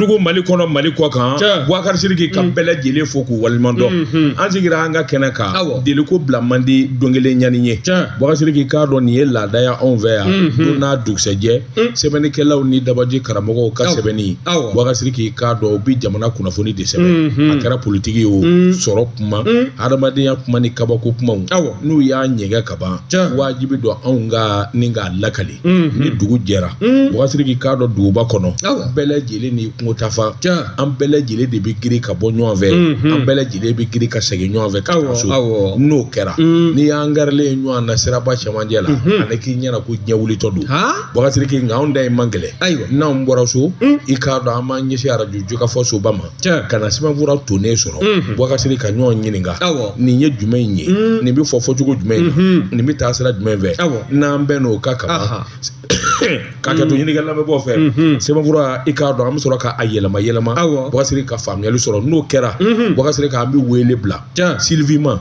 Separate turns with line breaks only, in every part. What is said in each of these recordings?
dugu Mali kɔnɔ, Mali kɔ kan, Bubakari Sidiki, ka bɛɛ lajɛlen fo k'u waleɲuman dɔn. An sigira an ka kɛnɛ kan, deliko bila man di don kelen ɲani ye. Bubakari Sidiki, k'a dɔn nin ye laada ye anw fɛ yan. Don n'a dugusɛjɛ, sɛbɛnnikɛlaw ni dabaji karamɔgɔw ka sɛbɛnni, Bubakari Sidiki, k'a dɔn u bɛ jamana kunnafoni de sɛbɛn, a kɛra politiki ye o, sɔrɔ kuma, hadamadenya kuma ni kabako kumaw. N'u y'a ɲɛgɛn ka ban, wajibi don anw ka ni k'a lakali ni dugu jɛra. Bubakari Sidiki, k'a dɔn duguba kɔnɔ, bɛɛ lajɛlen ni kungo tafa, an bɛɛ lajɛlen de bɛ girin ka bɔ ɲɔgɔn fɛ, an bɛɛ lajɛlen bɛ girin ka segin ɲɔgɔn fɛ ka taa so. N'o kɛra, n'i y'an garilen ye ɲɔgɔn na siraba cɛmancɛ la, ani k'i ɲɛna ko diɲɛ wulitɔ don. Bubakari Sidiki, nka anw da in man gɛlɛn. N'anw bɔra so, i k'a dɔn an b'an ɲɛsin arajo jokafɔ soba ma ka na sɛbɛnfura tonnen sɔrɔ. Bubakari Sidiki, ka ɲɔgɔn ɲininka, nin ye jumɛn ye, nin bɛ fɔ fɔcogo jumɛn na, nin bɛ taa sira jumɛn fɛ? N'an bɛn n'o kan ka ban, ka kɛ to ɲinikɛ lamɛnbaaw fɛ, sɛbɛnfura, i k'a dɔn an bɛ sɔrɔ k'a yɛlɛma yɛlɛma, Bubakari Sidiki, ka faamuyali sɔrɔ. N'o kɛra, Bubakari Sidiki, an bɛ wele bila Sylvie ma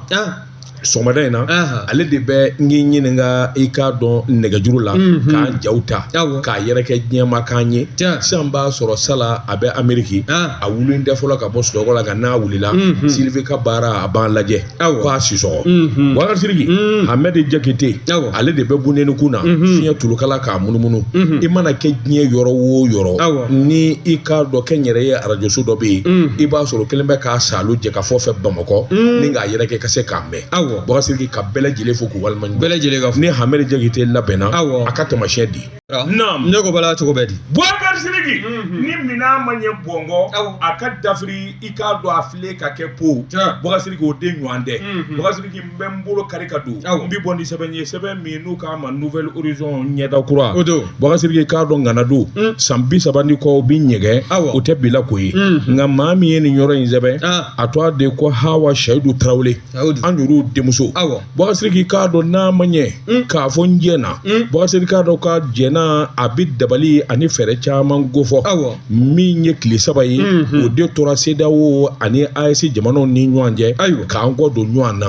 sɔgɔmada in na. Ale de bɛ n k'i ɲininka, i k'a dɔn nɛgɛjuru la, k'an jaw ta k'a yɛrɛkɛ diɲɛma k'an ye. Sisan b'a sɔrɔ sala a bɛ Ameriki, a wulilen tɛ fɔlɔ ka bɔ sunɔgɔ la, nka n'a wulila, Sylvie ka baara a b'an lajɛ k'a sisɔgɔ. Bubakari Sidiki, Ahmed Jakite, ale de bɛ bundeni kun na, fiɲɛ tulukala k'a munumunu. I mana kɛ diɲɛ yɔrɔ o yɔrɔ, ni i k'a dɔn kɛ n yɛrɛ ye arajoso dɔ bɛ yen, i b'a sɔrɔ kelen bɛ k'a salo jɛ ka fɔ fɛ Bamakɔ ni k'a yɛrɛkɛ ka se k'a mɛn. Bubakari Sidiki, ka bɛɛ lajɛlen fo k'u waleɲuman
bɛɛ lajɛlen ka
ni Hamɛdi Jakite labɛnna, a ka taamasiyɛn di.
Naam. Ne ko bala cogo bɛ di?
Bubakari Sidiki, ni minan ma ɲɛ bɔnkɔ, a ka dafiri, i k'a dɔn a filen ka kɛ po. Bubakari Sidiki, o de ɲɔgɔn tɛ. Bubakari Sidiki, n bɛ n bolo kari ka don, n bɛ bɔ ni sɛbɛn ye, sɛbɛn min n'u k'a ma Nouvel Horizon, ɲɛda kura.
O don.
Bubakari Sidiki, k'a dɔn ŋana don, san 30 ni kɔ o bɛ ɲɛgɛn, o tɛ bila ko ye. Nka maa min ye nin yɔrɔ in sɛbɛn, a tɔgɔ de ko Hawa Seyidu Tarawele, an yɛrɛw denmuso. Bubakari Sidiki, k'a dɔn n'a ma ɲɛ k'a fɔ n jɛna, Bubakari Sidiki, k'a dɔn k'a jɛna, a bɛ dabali ani fɛɛrɛ caman kofɔ. Min ye tile 3 ye, o de tora CEDEAO ani AES jamanaw ni ɲɔgɔn cɛ k'an kɔ don ɲɔgɔn na.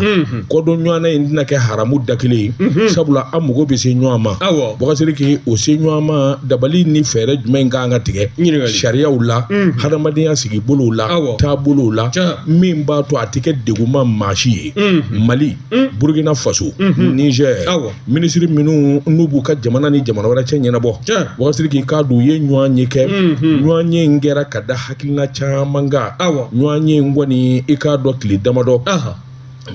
Kɔ don ɲɔgɔn na in tɛna kɛ haramu da kelen ye, sabula an mago bɛ se ɲɔgɔn ma. Bubakari Sidiki, o se ɲɔgɔn ma dabali ni fɛɛrɛ jumɛn kan ka tigɛ sariyaw la, hadamadenya sigibolow la, taabolow la, min b'a to a tɛ kɛ degun ma maa si ye? Mali, Burkina Faso, Niger, minisiri minnu n'u b'u ka jamana ni jamana wɛrɛ cɛ ɲɛnabɔ, Bubakari Sidiki, k'a dɔn u ye ɲɔgɔn ye kɛ. Ɲɔgɔn ye in kɛra ka da hakilina caman kan. Ɲɔgɔn ye in kɔni, i k'a dɔn tile damadɔ,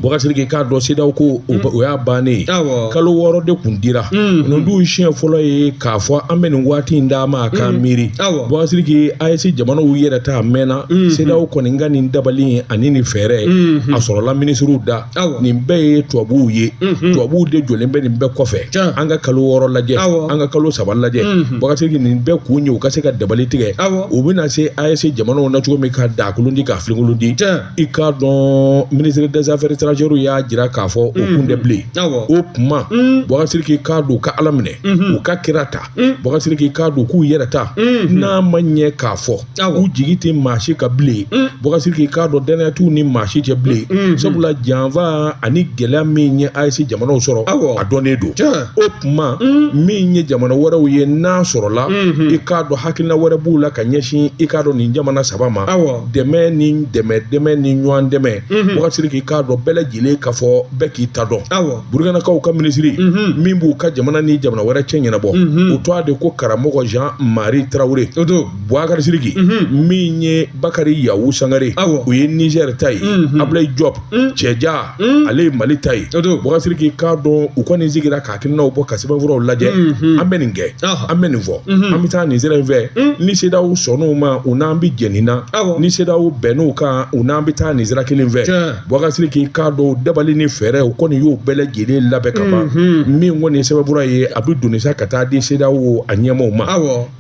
Bubakari Sidiki, k'a dɔn CEDEAO ko o y'a bannen ye. Kalo 6 de kun dira. Nin dun siɲɛ fɔlɔ ye k'a fɔ an bɛ nin waati in d'a ma a k'an miiri. Bubakari Sidiki, AES jamanaw yɛrɛ ta mɛnna. CEDEAO kɔni ka nin dabali ani nin fɛɛrɛ a sɔrɔla minisiriw da. Nin bɛɛ ye tubabuw ye, tubabuw de jɔlen bɛ nin bɛɛ kɔfɛ. An ka kalo 6 lajɛ, an ka kalo 3 lajɛ. Bubakari Sidiki, nin bɛɛ kun ye u ka se ka dabali tigɛ. U bɛna se AES jamanaw na cogo min ka dakolon di, ka filenkolon di. I k'a dɔn ministre des affaires étrangères y'a jira k'a fɔ o kun tɛ bilen. O kuma, Bubakari Sidiki, k'a dɔn u ka Ala minɛ, u ka kira ta. Bubakari Sidiki, k'a dɔn k'u yɛrɛ ta. N'a ma ɲɛ k'a fɔ u jigi tɛ maa si kan bilen, Bubakari Sidiki, k'a dɔn danaya t'u ni maa si cɛ bilen, sabula janfa ani gɛlɛya min ye AES jamanaw sɔrɔ, a dɔnnen don. O kuma, min ye jamana wɛrɛw ye, n'a sɔrɔla i k'a dɔn hakilina wɛrɛ b'u la ka ɲɛsin, i k'a dɔn nin jamana 3 ma, dɛmɛ ni dɛmɛ dɛmɛ ni ɲɔgɔn dɛmɛ, Bubakari Sidiki, k'a dɔn bɛɛ lajɛlen k'a fɔ bɛɛ k'i ta dɔn. Burukinakaw ka minisiri min b'u ka jamana ni jamana wɛrɛ cɛ ɲɛnabɔ, o tɔgɔ de ko karamɔgɔ Jean Marie Traoré. Bubakari Sidiki, min ye Bakari Yawu Sangare, o ye Niger ta ye. Ablaye Diop cɛja, ale ye Mali ta ye. Bubakari Sidiki, k'a dɔn u kɔni sigira ka hakilinaw bɔ ka sɛbɛnfuraw lajɛ. An bɛ nin kɛ, an bɛ nin fɔ, an bɛ taa nin sira in fɛ. Ni CEDEAO sɔnn'o ma, u n'an bɛ jɛn nin na. Ni CEDEAO bɛnn'o kan, u n'an bɛ taa nin sira kelen fɛ. Bubakari Sidiki, k'a dɔn dabali ni fɛɛrɛ, u kɔni y'o bɛɛ lajɛlen labɛn ka ban. Min kɔni ye sɛbɛnfura ye, a bɛ doni sa ka taa di CEDEAO a ɲɛmaaw ma.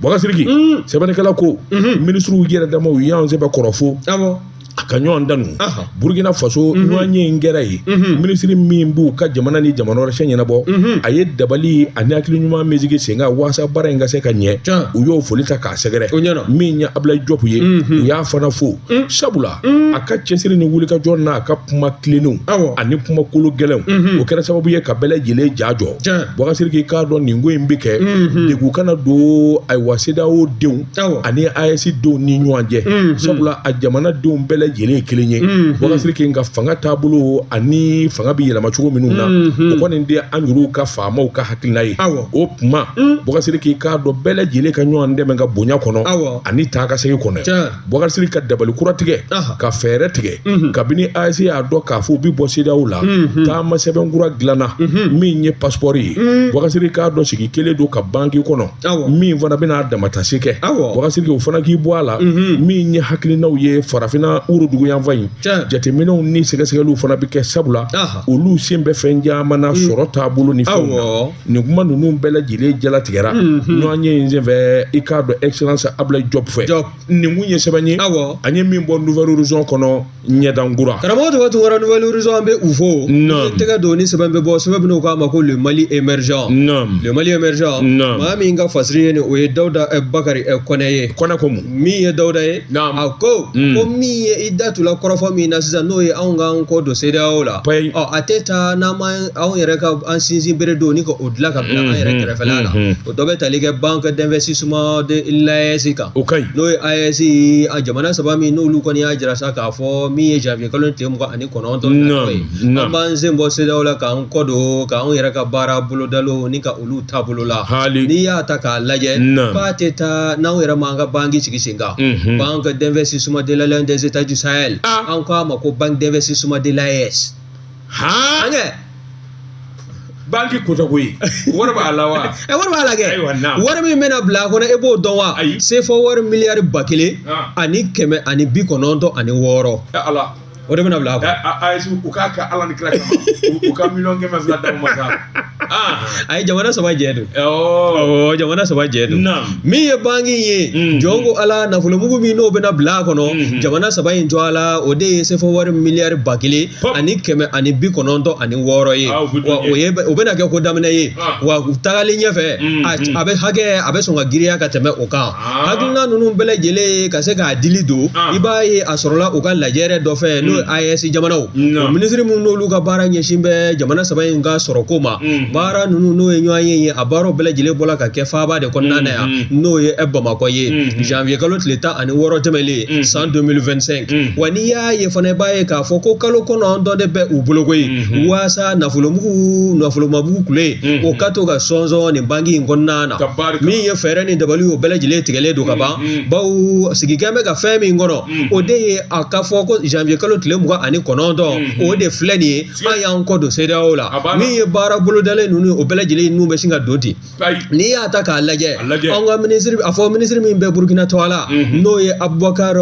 Bubakari Sidiki, sɛbɛnnikɛla ko minisiriw yɛrɛ damaw y'an sɛbɛn kɔrɔ fo. A ka ɲɔgɔn danu Burkina Faso ɲɔgɔnye in kɛra yen. Minisiri min b'u ka jamana ni jamana wɛrɛ cɛ ɲɛnabɔ, a ye dabali ani hakili ɲuman min sigi sen kan waasa baara in ka se ka ɲɛ, u y'o foli ta k'a sɛgɛrɛ. Min ye Abdoulaye Diop ye, u y'a fana fo, sabula a ka cɛsiri ni wulikajɔ n'a ka kuma tilennenw ani kuma kolo gɛlɛnw, o kɛra sababu ye ka bɛɛ lajɛlen ja jɔ. Boubacar Sidiki, k'a dɔn nin ko in bɛ kɛ degun kana don ayiwa CEDEAO denw ani AES denw ni ɲɔgɔn cɛ, sabula a jamana denw bɛɛ lajɛlen ye kelen ye. Boubacar Sidiki, ka fanga taabolo ani fanga bɛ yɛlɛma cogo minnu na, o kɔni tɛ an yɛrɛw ka faamaw ka hakilina ye. O tuma, Boubacar Sidiki, k'a dɔn bɛɛ lajɛlen ka ɲɔgɔn dɛmɛ ka bonya kɔnɔ ani taa ka segin kɔnɔ. Boubacar Sidiki, ka dabali kura tigɛ, ka fɛɛrɛ tigɛ kabini AES y'a dɔn k'a fɔ u bɛ bɔ CEDEAO la, taama sɛbɛn kura dilanna min ye passeport ye. Boubacar Sidiki, k'a dɔn sigi kelen don ka banki kɔnɔ min fana bɛna damatasi kɛ. Boubacar Sidiki, o fana k'i bɔ a la. Min ye hakilinaw ye farafinna woroduguyanfan in, jateminɛw ni sɛgɛsɛgɛliw fana bɛ kɛ, sabula olu sen bɛ fɛn caman na sɔrɔ taabolo ni fɛnw na. Nin kuma ninnu bɛɛ lajɛlen jalatigɛra ɲɔgɔnye in senfɛ, i k'a dɔn Excellence Abdoulaye Diop fɛ. Nin kun ye sɛbɛn ye an ye min bɔ Nouvel Horizon kɔnɔ, ɲɛdankura.
Karamɔgɔ tɔgɔ Tunkara, Nouvel Horizon, an bɛ u fo. Ni tɛgɛ don ni sɛbɛn bɛ bɔ, sɛbɛn bɛ n'o k'a ma ko Le Mali émergent. Le Mali émergent, maa min ka fasiri ye nin, o ye Dawuda Bakari Kɔnɛ ye.
Kɔnɛ ko mun?
Min ye Dawuda ye, a ko ko min ye i da tula kɔrɔfɔ min na sisan, n'o ye anw k'an kɔ don CEDEAO la, ɔ a tɛ taa n'an ma anw yɛrɛ ka an sinsin bere don ni ka o dilan ka bila an yɛrɛ kɛrɛfɛla la. O dɔ bɛ tali kɛ Banque d'investissement de l'AES kan.
O ka ɲi.
N'o ye AES, a jamana saba min n'olu kɔni y'a jira sa k'a fɔ min ye janvier kalo tile 29 natɔ ye, an b'an sen bɔ CEDEAO la k'an kɔ don k'anw yɛrɛ ka baara bolodalo ni ka olu taabolo la. N'i y'a ta k'a lajɛ, k'a tɛ taa n'anw yɛrɛ m'an ka banque sigi sen kan, Banque d'investissement de l'Alliance des États du Sahel, an k'a ma ko Banque d'investissement de l'AES.
Han banki kota koyi, wari b'a la wa?
Ɛ, wari b'a la kɛ. Wari min bɛna bila a kɔnɔ, e b'o dɔn wa? CFA wari miliyari 1196.
Ala.
O de bɛna bila a kɔnɔ.
AES, u k'a kɛ Ala ni kira kama, u ka 200 miliyɔn d'aw ma sa.
A ye jamana saba jɛ don. Ɔ, jamana saba jɛ don. Min ye banki ye, jɔn ko Ala, nafolomugu min n'o bɛna bila a kɔnɔ, jamana saba in jɔ a la, o de ye CFA wari miliyari 1196 ye. Wa o ye o bɛna kɛ ko daminɛ ye, wa u tagalen ɲɛfɛ, a bɛ hakɛ a bɛ sɔn ka girinya ka tɛmɛ o kan. Hakilina ninnu bɛɛ lajɛlen ka se k'a dili don, i b'a ye a sɔrɔla u ka lajɛrɛ dɔ fɛ, n'o ye AES jamanaw o minisiri minnu n'olu ka baara ɲɛsin bɛ jamana saba in ka sɔrɔko ma. Baara ninnu n'o ye ɲɔgɔn ye, a baaraw bɛɛ lajɛlen bɔla ka kɛ faaba de kɔnɔna na yan, n'o ye Bamakɔ ye, janvier kalo tile 16 tɛmɛlen san 2025. Wa n'i y'a ye fana, i b'a ye k'a fɔ ko kalo 9 de bɛ u bolo koyi, waasa nafolomugu nafolomabugu kule o ka to ka sɔnsɔn nin banki in kɔnɔna na. Min ye fɛɛrɛ ni dabali, o bɛɛ lajɛlen tigɛlen don ka ban, bawo sigikɛ bɛ ka fɛn min kɔnɔ, o de ye a ka fɔ ko janvier kalo tile 29, o de filɛ nin ye, an y'an kɔ don CEDEAO la. Min ye baara bolodalen ninnu, o bɛɛ lajɛlen ninnu bɛ sin ka don ten. N'i y'a ta k'a lajɛ, anw ka minisiri, a fɔ minisiri min bɛ Burukina tɔgɔ la, n'o ye Abubakar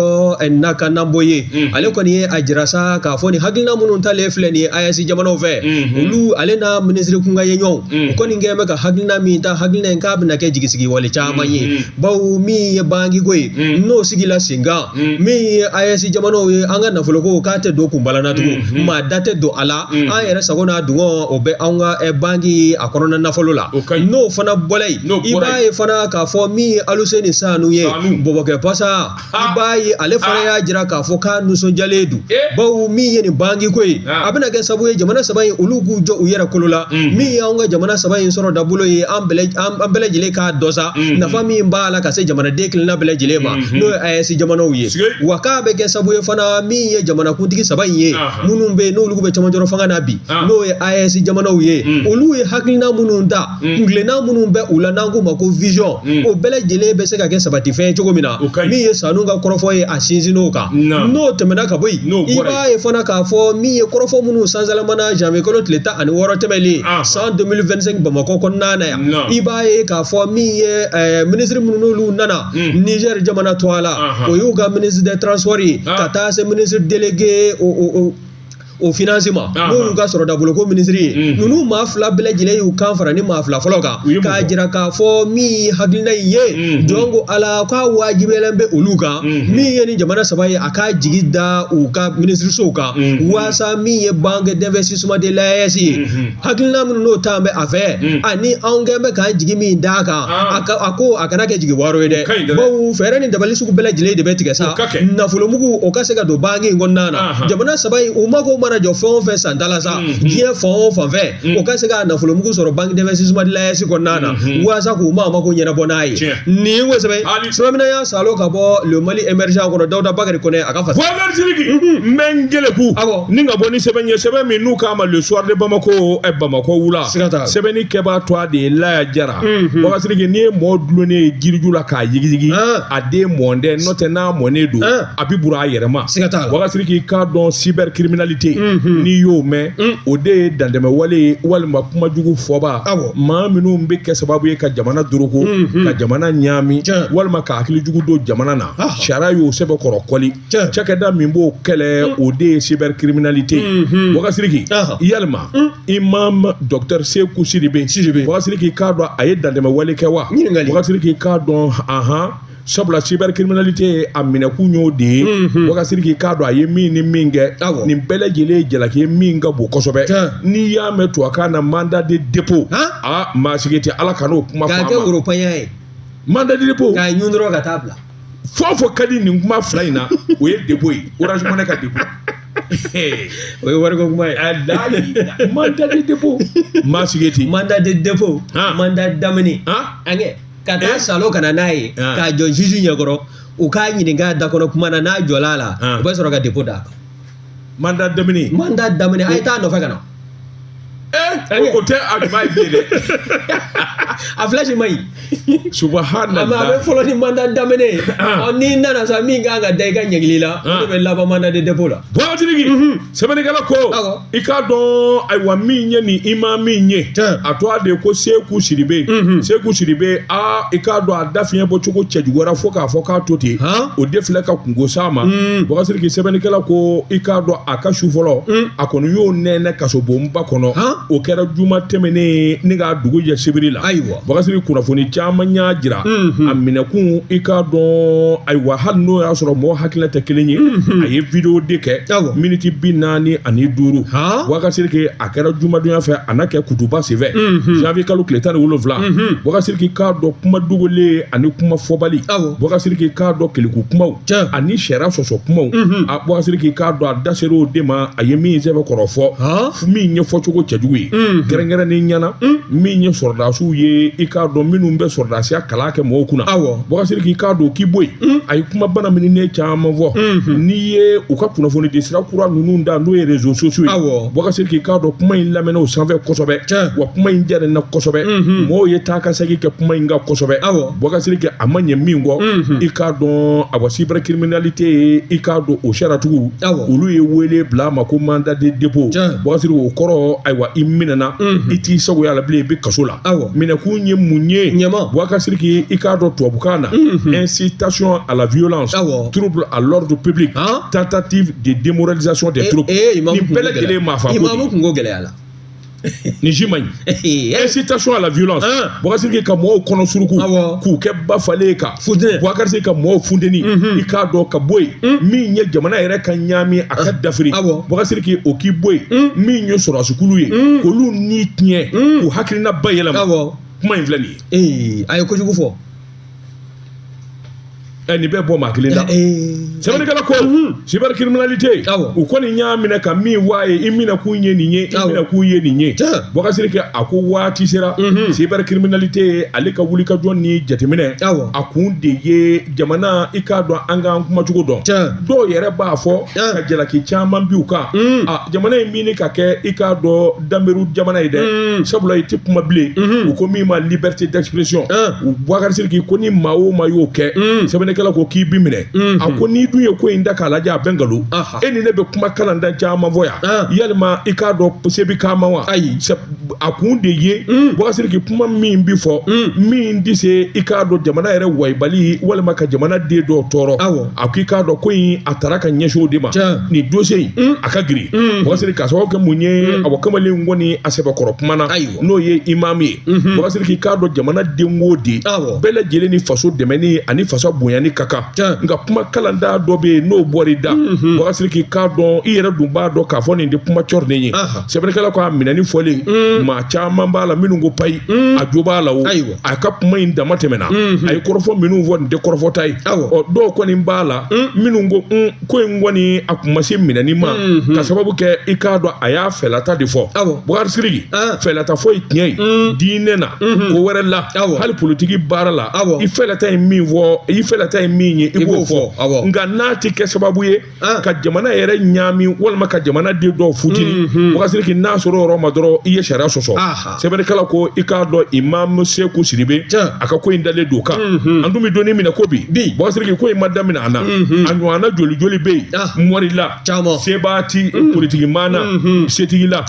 Nakanabo ye, ale kɔni ye a jira sa k'a fɔ nin hakilina minnu talen filɛ nin ye AES jamanaw fɛ, olu ale n'a minisiri kunkan ye ɲɔgɔn, u kɔni kɛlen bɛ ka hakilina min ta, hakilina in k'a bɛna kɛ jigisigi wale caman ye, bawo min ye banki ko ye n'o sigila sen kan, min ye AES jamanaw ye, an ka nafoloko k'a tɛ don kunbala na tugun, maa da tɛ don a la, an yɛrɛ sago n'a dungɔ o bɛ anw ka banki a kɔnɔna nafolo la. N'o fana bɔla yen, i b'a ye fana k'a fɔ min ye Aluseni Sanu ye, bɔbɔkɛ pasa, i b'a ye ale fana y'a jira k'a fɔ k'a nisɔndiyalen don, bawo min ye nin banki ko ye, a bɛna kɛ sababu ye jamana saba in olu k'u jɔ u yɛrɛ kolo la. Min y'anw ka jamana saba in sɔrɔ dabolo ye, an bɛɛ lajɛlen k'a dɔn sa nafa min b'a la ka se jamanaden kelenna bɛɛ lajɛlen ma, n'o ye AES jamanaw ye. Wa k'a bɛ kɛ sababu ye fana, min ye jamanakuntigi saba in ye minnu bɛ yen n'olu bɛ cɛmancɛrɔ fanga na bi, n'o ye AES jamanaw ye, olu ye hakilina minnu ta, kuntilenna minnu bɛ u la n'an k'o ma ko vision, o bɛɛ lajɛlen bɛ se ka kɛ sabatifɛn ye cogo min na. Min ye Sanu ka kɔrɔfɔ ye, a sinsinn'o kan. N'o tɛmɛna ka bɔ yen, i b'a ye fana k'a fɔ min ye kɔrɔfɔ minnu sansalamana janvier kalo tile 16 tɛmɛlen san 2025 Bamakɔ kɔnɔna na yan, i b'a ye k'a fɔ min ye minisiri minnu n'olu nana Niger jamana tɔgɔ la, o y'u ka ministre des transports ye, ka taa se ministre délégué o o finance ma, n'o y'u ka sɔrɔdaboloko minisiri ye. Ninnu maa fila bɛɛ lajɛlen y'u kan fara ni maa fila fɔlɔ kan,
U ye mun
k'a
fɔ?
jira k'a fɔ min ye hakilina in ye, jɔn ko Ala k'a wajibiyalen bɛ olu kan, min ye ni jamana saba ye, a k'a jigi da u ka minisirisow kan, waasa min ye Banque d'investissement de l'AES ye, hakilina minnu n'o taa bɛ a fɛ, ani anw kɛn bɛ k'an jigi min d'a kan, a ko a kana kɛ jigi waro ye dɛ.
O ka ɲi dɛ.
Bawo fɛɛrɛ ni dabali sugu bɛɛ lajɛlen de bɛ tigɛ sa,
O ka kɛ.
nafolomugu o ka se ka don banque in kɔnɔna na. Jamana saba in, u mako mana jɔ fɛn o fɛn santa la sa, diɲɛ fan o fan fɛ, o ka se ka nafolomugu sɔrɔ Banque d'investissement de l'AES kɔnɔna na, waasa k'u maa mako ɲɛnabɔ n'a ye. Nin ko sɛbɛn sɛbɛn y'a salo ka bɔ Le Mali émergent kɔnɔ, Dawuda Bakari Kɔnɛ a ka fasa.
Boubacar Sidiki, n bɛ n geleku ni ka bɔ ni sɛbɛn ye, sɛbɛn min n'u k'a ma Le Soir de Bamako, Bamakɔ wula.
Siga t'a la.
Sɛbɛnni kɛbaa tɔgɔ de ye Laya Jara. Boubacar Sidiki, n'i ye mɔɔ dulonnen ye jiriju la k'a yigiyigi, a den mɔn dɛ, n'o tɛ n'a mɔnnen don, a bɛ buru a yɛrɛ ma.
Siga t'a la.
Boubacar Sidiki, k'a dɔn cybercriminalité, n'i y'o mɛn, o de ye dantɛmɛwale ye walima kumajugu fɔba, maa minnu bɛ kɛ sababu ye ka jamana dorogo, ka jamana ɲaami, walima ka hakili jugu don jamana na. Sariya y'o sɛbɛkɔrɔ kɔli. Cakɛda min b'o kɛlɛ, o de ye cybercriminalité. Boubacar Sidiki, yalima imam docteur Seku Sidibe,
Sidibe.
Boubacar Sidiki, k'a dɔn a ye dantɛmɛwale kɛ wa?
Ɲininkali.
Boubacar Sidiki, k'a dɔn ahan, sabula cybercriminalité a minɛkun y'o de ye. Boubacar Sidiki, k'a dɔn a ye min ni min kɛ, nin bɛɛ lajɛlen ye jalaki ye min ka bon kosɛbɛ. N'i y'a mɛn tubabukan na mandat de dépôt, aa, maa sigi tɛ Ala ka n'o kuma
K'a
fɔ
kɛ
an ma.
woro panya ye.
Mandat de dépôt.
K'a ɲun dɔrɔn ka taa bila.
Fɛn o fɛn ka di nin kuma fila in na, o ye dépôt ye, Orange Money ka dépôt.
O ye wariko kuma ye.
Alayi, mandat de dépôt, maa sigi ten.
Mandat de dépôt, mandat d'amener. An kɛ ka taa salo ka na n'a ye, k'a jɔ juge ɲɛkɔrɔ, u k'a ɲininka a da kɔnɔ kuma na, n'a jɔla a la, u bɛ sɔrɔ ka dépôt d'a kan.
Mandat d'amener.
Mandat d'amener, a ye taa nɔfɛ ka na.
O tɛ a ɲuman ye bilen dɛ.
A fila si man ɲi.
Subhanallah.
A bɛ fɔlɔ ni mandat d'amener ye. Ɔ, n'i nana sa, min kan ka da i ka ɲɛgili la, o de bɛ laban mandat de dépôt la.
Boubacar Sidiki, sɛbɛnnikɛla ko, i k'a dɔn ayiwa min ye nin i ma min ye, a to a de ko Seku Sidibe. Seku Sidibe, aa, i k'a dɔn a da fiɲɛ bɔcogo cɛjuguyara fo k'a fɔ k'a to ten, o de filɛ ka kungo s'a ma. Boubacar Sidiki, sɛbɛnnikɛla ko, i k'a dɔn a ka su fɔlɔ, a kɔni y'o nɛnɛ kasobonba kɔnɔ. O kɛra juma tɛmɛnen ni k'a dugu jɛ sibiri la. Boubacar Sidiki, kunnafoni caman y'a jira, a minɛkun, i k'a dɔn ayiwa, hali n'o y'a sɔrɔ mɔgɔ hakilina tɛ kelen ye, a ye vidéo de kɛ miniti 45. Boubacar Sidiki, a kɛra jumadonya fɛ, a n'a kɛ kutuba senfɛ, janvier kalo tile 17. Boubacar Sidiki, k'a dɔn kuma dogolen ani kuma fɔbali, Boubacar Sidiki, k'a dɔn keleku kumaw ani sariya sɔsɔ kumaw, a Boubacar Sidiki, k'a dɔn a da ser'o de ma, a ye min sɛbɛkɔrɔ fɔ, min ye fɔcogo cɛjugu ye, kɛrɛnkɛrɛnnen ɲɛna min ye sɔrɔdasiw ye, i k'a dɔn minnu bɛ sɔrɔdasiya kalan kɛ mɔgɔw kunna. Boubacar Sidiki, k'a dɔn k'i bɔ yen, a ye kuma bana mininen caman fɔ. N'i ye u ka kunnafoni di sira kura ninnu da, n'o ye réseaux sociaux ye, Boubacar Sidiki, k'a dɔn kuma in lamɛnna o sanfɛ kosɛbɛ, wa kuma in diyara n na kosɛbɛ, mɔgɔw ye taa ka segin kɛ kuma in kan kosɛbɛ. Boubacar Sidiki, a ma ɲɛ min kɔ, i k'a dɔn awa cybercriminalité ye, i k'a dɔn o sariyatigiw, olu ye wele bila a ma ko mandat de dépôt. Boubacar Sidiki, o kɔrɔ ayiwa i minɛna, i t'i sagoya la bilen, i bɛ kaso la. Minɛkun ye mun ye? Boubacar Sidiki, i k'a dɔn tubabukan na, incitation à la violence, trouble à l'ordre public, tentative de démoralisation des troupes. Nin bɛɛ lajɛlen ye maafa ko de ye.
Imamu kungo gɛlɛyala.
Nin si man ɲi. Incitation à la violence, Boubacar Sidiki, ka mɔgɔw kɔnɔ suruku, k'u kɛ ba falen kan. Boubacar Sidiki, ka mɔgɔw funteni, i k'a dɔn ka bɔ yen, min ye jamana yɛrɛ ka ɲaami, a ka dafiri, Boubacar Sidiki, o k'i bɔ yen, min ye sɔrɔdasikulu ye, k'olu ni tiɲɛ, k'u hakilina bayɛlɛma. Kuma in filɛ nin
ye. A ye kojugu fɔ.
Nin bɛɛ bɔ maa kelen da. Sɛbɛnnikɛla ko cybercriminalité, u kɔni y'a minɛ ka min fɔ a ye, i minɛkun ye nin ye, i minɛkun ye nin ye. Boubacar Sidiki, a ko waati sera, cybercriminalité ale ka wulikajɔ ni jateminɛ, a kun de ye jamana, i k'a dɔn an k'an kumacogo dɔn. Dɔw yɛrɛ b'a fɔ ka jalaki caman bi u kan. A jamana in min ka kɛ, i k'a dɔn danberu jamana ye dɛ, sabula i tɛ kuma bilen, u ko min ma liberté d'expression. Boubacar Sidiki ko ni maa o maa y'o kɛ, sɛbɛnnikɛla Sɛbɛnnikɛla ko k'i bi minɛ. A ko n'i dun ye ko in da k'a lajɛ, a bɛ nkalon. E ni ne bɛ kuma kalanda caman fɔ yan, yalima i k'a dɔn se bi k'a ma wa?
Ayi.
A kun de ye Boubacar Sidiki, kuma min bi fɔ min tɛ se i k'a dɔn jamana yɛrɛ wayibali walima ka jamana den dɔw tɔɔrɔ. A ko i k'a dɔn ko in a taara ka ɲɛsin o de ma. Nin dossier in a ka girin, Boubacar Sidiki, k'a sababu kɛ mun ye? Awɔ, kamalen kɔni a sɛbɛkɔrɔ kuma na, n'o ye imam ye. Boubacar Sidiki, k'a dɔn jamana den o den bɛɛ lajɛlen ni faso dɛmɛni ani faso bonyani ka kan, nka kuma kalanda dɔ bɛ yen n'o bɔr'i da, Boubacar Sidiki, k'a dɔn i yɛrɛ dun b'a dɔn k'a fɔ nin tɛ kuma cɔrinen ye. Sɛbɛnnikɛla ko a minɛni fɔlen, maa caman b'a la minnu ko payi a jo b'a la o, a ka kuma in dama tɛmɛna, a ye kɔrɔfɔ minnu fɔ nin tɛ kɔrɔfɔta ye. Ɔ, dɔw kɔni b'a la minnu ko ko in kɔni a kun ma se minɛni ma, ka sababu kɛ i k'a dɔn a y'a fɛlata de fɔ. Boubacar Sidiki, fɛlata fɔ ye tiɲɛ ye diinɛ na, ko wɛrɛ la, hali politiki baara la, i fɛlata ye min fɔ, i fɛlata ye min ye, i b'o fɔ, nka n'a ti kɛ sababu ye ka jamana yɛrɛ ɲaami walima ka jamana den dɔw futini, Boubacar Sidiki, n'a sɔrɔ o yɔrɔ ma dɔrɔn i ye sariya sɔsɔ. Sɛbɛnnikɛla ko i k'a dɔn imam Seku Sidibe, a ka ko in dalen don o kan. An dun bɛ don min na ko bi, Boubacar Sidiki, ko in ma daminɛ a na, a ɲɔgɔnna joli joli bɛ yen mɔri la, sebaa ti politiki maa na, setigi la,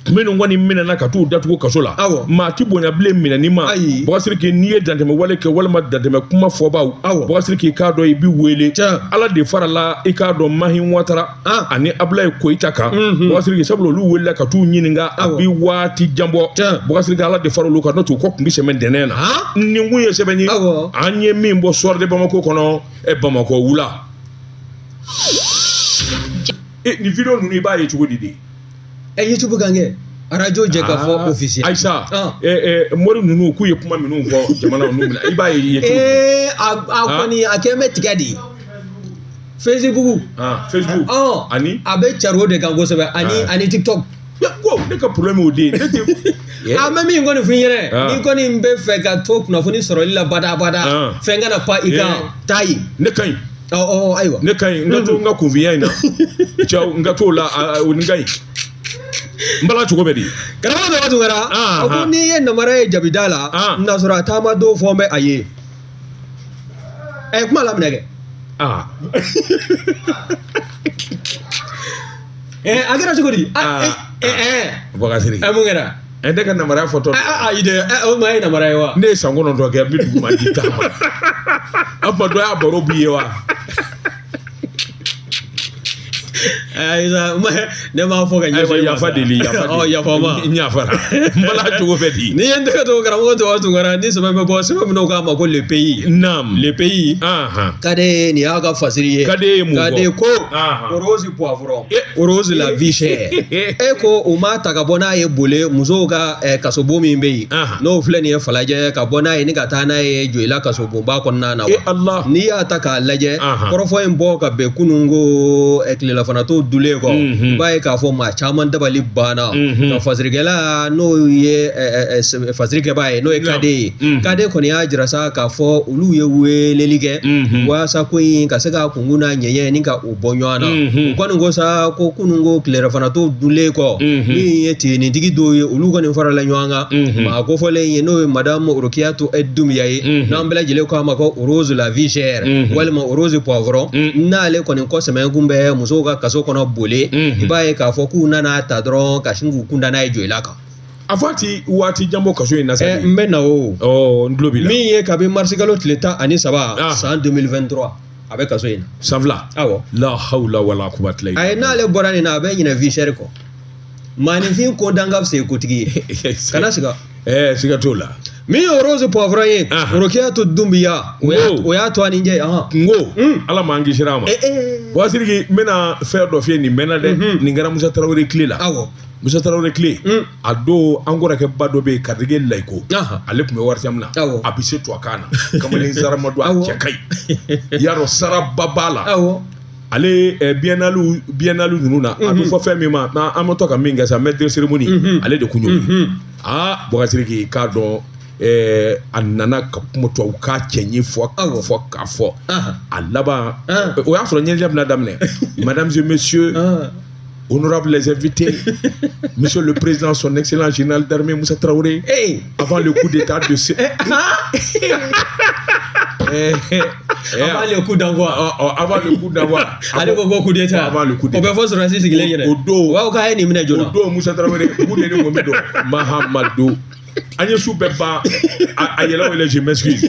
minnu kɔni minɛna ka t'u datugu kaso la, maa ti bonya bilen minɛni ma. Boubacar Sidiki, n'i ye dantɛmɛ wale kɛ walima dantɛmɛ kuma fɔbaw, Boubacar Sidiki, k'a dɔn i bi wele. Ala de farala i k'a dɔn Mahi Watara ani Abulaye Koyita kan, Boubacar Sidiki, sabula olu welela ka t'u ɲininka a bi waati jan bɔ. Boubacar Sidiki, Ala de fara olu kan, n'o tɛ u kɔ tun bɛ sɛmɛ ntɛnɛn na. Nin kun ye sɛbɛn ye an ye min bɔ Soir de Bamako kɔnɔ, Bamakɔ wula. Nin vidéo ninnu i b'a ye cogo di de?
YouTube kan kɛ arajo jɛ ka fɔ officiel.
Ayisa, mori ninnu k'u ye kuma minnu fɔ jamana ninnu bila, i b'a ye cogo di?
A kɔni a kɛ bɛ tigɛ de. Facebook.
Facebook. Ani.
A bɛ cari o de kan kosɛbɛ, ani TikTok.
Ko ne ka problème y'o de ye. Ne tɛ.
A bɛ min kɔni f'i ɲɛnɛ, n'i kɔni bɛ fɛ ka to kunnafoni sɔrɔli la badabada, fɛn kana pan i kan, taa yen.
Ne ka ɲi.
Ayiwa.
Ne ka ɲi, n ka to n ka kunfinya in na. Cɛw, n ka t'o la, o ni ka ɲi. N bala cogo bɛ di?
Karamɔgɔ Baba Tunkara, a ko n'i ye namara ye jabida la, n'a sɔrɔ a taama don fɔ bɛ a ye. Kuma laminɛ kɛ. A kɛra cogo di?
Boubacar Sidiki.
Mun kɛra?
Ne ka namara fɔtɔ.
Ayi dɛ, o ma ye namara ye wa?
Ne ye san 9 kɛ, n bɛ dugu ma di taama. A tuma dɔ y'a baro b'i ye wa?
Ayisa, ne m'a fɔ ka ɲɛsin.
Yafa deli, yafa deli.
Yafa ma.
N yafara. N bala cogo bɛ di?
N'i ye n tɛgɛ to karamɔgɔ Baba Tunkara, ni sɛbɛn bɛ bɔ, sɛbɛn minnu k'a ma ko le pays.
Naam.
Le pays. Kade nin y'a ka fasiri ye.
Kade ye mun fɔ?
Kade ko Rose poivron, Rose la vie chère. E ko u ma ta ka bɔ n'a ye bole musow ka kasobon min bɛ yen, n'o filɛ nin ye Falajɛ, ka bɔ n'a ye ni ka taa n'a ye Joyila kasobonba kɔnɔna na wa. N'i y'a ta k'a lajɛ, kɔrɔfɔ in bɔ ka bɛn kununko tilelafana to dulen kɔ, i b'a ye k'a fɔ maa caman dabali banna. Ka fasirikɛla n'o ye fasirikɛbaa ye, n'o ye Kade ye, Kade kɔni y'a jira sa k'a fɔ olu ye weleli kɛ walasa ko in ka se ka kunkun n'a ɲɛɲɛ ni ka o bɔ ɲɔgɔn na. U kɔni ko sa ko kununko tilelafana to dulen kɔ, min ye tentigi dɔw ye, olu kɔni farala ɲɔgɔn kan. Maa kofɔlen ye n'o ye Madame Rokiyatou Doumbia ye, n'an bɛɛ lajɛlen k'a ma ko Rose la vie chère walima Rose poivron, n'ale kɔni kɔ sɛmɛ kun bɛ musow ka kaso kɔnɔ bole, i b'a ye k'a fɔ k'u nana ta dɔrɔn ka sin k'u kun da n'a ye Joyila kan.
A fɔ a ti waati jan bɔ kaso in na sa.
N bɛ na o.
N tulo b'i la.
Min ye kabi marisikalo tile 13 san 2023 a bɛ kaso in na.
San 2.
Awɔ.
La hawla wala quwwata illa billah.
Ayi, n'ale bɔra nin na a bɛ ɲinɛ vie chère kɔ. Maaninfin ko dan ka fisa i kotigi ye. Kana siga.
Siga t'o la.
Min ye Rose poivron ye, Rokiyatou Doumbia, o y'a to a ni jɛ.
Kungo, Ala m'an kisira a ma. Boubacar Sidiki, n bɛna fɛn dɔ f'i ye, nin mɛnna dɛ. Nin kɛra Musa Tarawele tile la.
Awɔ.
Musa Tarawele tile, a don an kɔrɔkɛ ba dɔ bɛ yen, Kadige Layiko, ale tun bɛ waritiyam na. A bɛ se tubabukan na. Kamalen sarama don, a cɛ ka ɲi. I y'a dɔn saraba b'a la. Ale biennale ninnu na, a bɛ fɔ fɛn min ma, an bɛ to ka min kɛ sa, maître de cérémonie, ale de kun y'o ye. Boubacar Sidiki, k'a dɔn a nana ka kuma tubabukan cɛɲi fɔ fɔ k'a fɔ. A laban, o y'a sɔrɔ ɲɛnajɛ bɛna daminɛ. Mesdames et messieurs, honorables les invités, Monsieur le Président, son Excellence Général d'Armée Moussa Traoré, avant le coup d'État de ce...
Avant le coup d'envoi.
Avant le coup d'envoi.
Ale ko coup d'état.
Avant le coup d'état.
O bɛ fɔ sɔrɔdasi sigilen ɲɛna.
O don.
O b'a fɔ k'a ye nin minɛ joona.
O don Musa Tarawele k'u de ni ŋɔmi don. Mahamadu. An ye su bɛɛ ban a yɛlɛ o yɛlɛ, je m'excuse.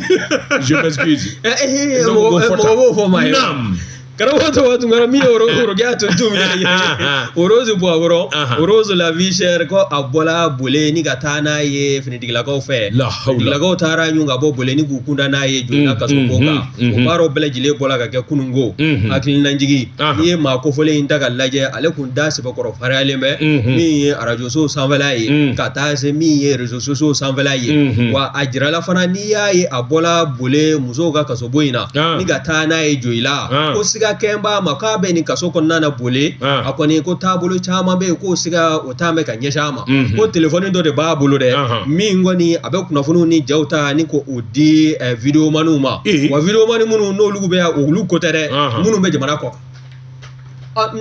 Je m'excuse.
Mɔgɔ b'o fɔ maa ye.
Naam.
Karamɔgɔ tɔgɔ Tunkara min ye Orokiya tun ye Rose Poivron, Rose la vie chère, ko a bɔla Bole ni ka taa n'a ye finitigilakaw fɛ. Finitigilakaw taara ɲun ka bɔ Bole ni k'u kunda n'a ye Joyila kasobon kan. O baaraw bɛɛ lajɛlen bɔla ka kɛ kununko hakilinajigi. N'i ye maa kofɔlen in ta ka lajɛ, ale kun da sɛbɛkɔrɔ fariyalen bɛ min ye arajosow sanfɛla ye ka taa se min ye réseaux sociaux sanfɛla ye. Wa a jirala fana, n'i y'a ye a bɔla Bole musow ka kasobon in na ni ka taa n'a ye Joyila, ko siga kɛn b'a ma k'a bɛ nin kaso kɔnɔna na Bole. A kɔni ko taabolo caman bɛ yen k'o siga o taa bɛ ka ɲɛsin a ma. Ko telefɔni dɔ de b'a bolo dɛ, min kɔni a bɛ kunnafoniw ni jaw ta ni ko o di videomaniw ma. Wa videomani minnu n'olu bɛ yan, olu ko tɛ dɛ, minnu bɛ jamana kɔ kan.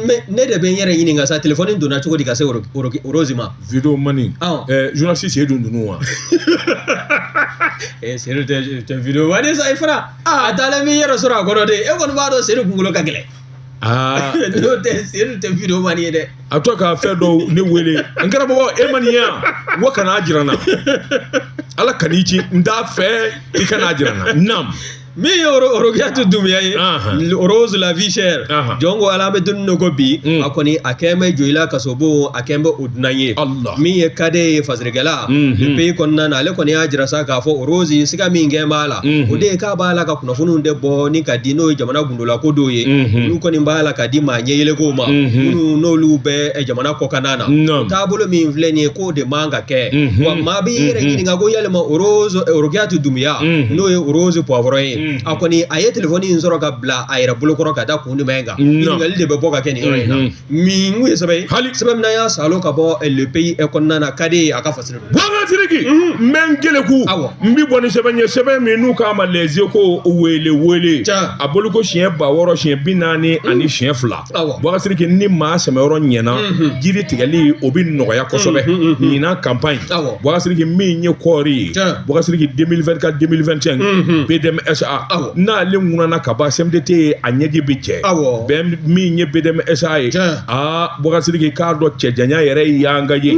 Mais ne de bɛ n yɛrɛ ɲininka sa, telefɔni donna cogo di ka se Rose ma?
Videomani. Journaliste Seydou ninnu wa?
Seydou tɛ videomani sa, i fana. A taalen b'i yɛrɛ sɔrɔ a kɔnɔ de. E kɔni b'a dɔn Seydou kunkolo ka gɛlɛn. N'o tɛ, Seydou tɛ videomani ye dɛ.
A to ka fɛn dɔw ne wele. N karamɔgɔ, e ma nin ye yan? N ko kan'a jira n na. Ala kan'i ci, n t'a fɛ i kan'a jira n na. Naam.
Min ye Orokiyatu Dunbiya ye, Rose la vie chère, jɔn ko Ala bɛ don min ko bi, a kɔni a kɛn bɛ Joyila kasobon, a kɛn bɛ o dunan ye. Min ye Kade ye fasirikɛla le pays kɔnɔna na, ale kɔni y'a jira sa k'a fɔ Rose siga min kɛn b'a la, o de ye k'a b'a la ka kunnafoniw de bɔ ni ka di, n'o ye jamana gundolako dɔw ye, olu kɔni b'a la ka di maa ɲɛyɛlɛkow ma, minnu n'olu bɛ jamana kɔkanna na. Taabolo min filɛ nin ye, k'o de man ka kɛ. Wa maa b'i yɛrɛ ɲininka ko yalima Rose Orokiyatu Dunbiya, n'o ye Rose Poivron ye, a kɔni a ye telefɔni in sɔrɔ ka bila a yɛrɛ bolokɔrɔ ka da kun jumɛn kan? Ɲininkali de bɛ bɔ ka kɛ nin yɔrɔ in na. Min kun ye sɛbɛn ye,
hali
sɛbɛn min y'a salo ka bɔ le pays kɔnɔna na, ka di a ka fasiri.
Boubacar Sidiki, n bɛ n geleku, n bi bɔ ni sɛbɛn ye, sɛbɛn min n'u k'a ma Les Échos wele wele, a bolo ko siɲɛ 6000 siɲɛ 42. Boubacar Sidiki, ni maa sɛmɛyɔrɔ ɲɛna, jiri tigɛli o bɛ nɔgɔya kosɛbɛ ɲinan campagne. Boubacar Sidiki, min ye kɔɔri ye, Boubacar Sidiki 2024 2025 BDM SA n'ale ŋunana ka ban, CMDT a ɲɛji bɛ cɛ. Bɛn min ye BDM SA ye, aa Boubacar Sidiki k'a dɔn cɛjanya yɛrɛ y'an ka ye,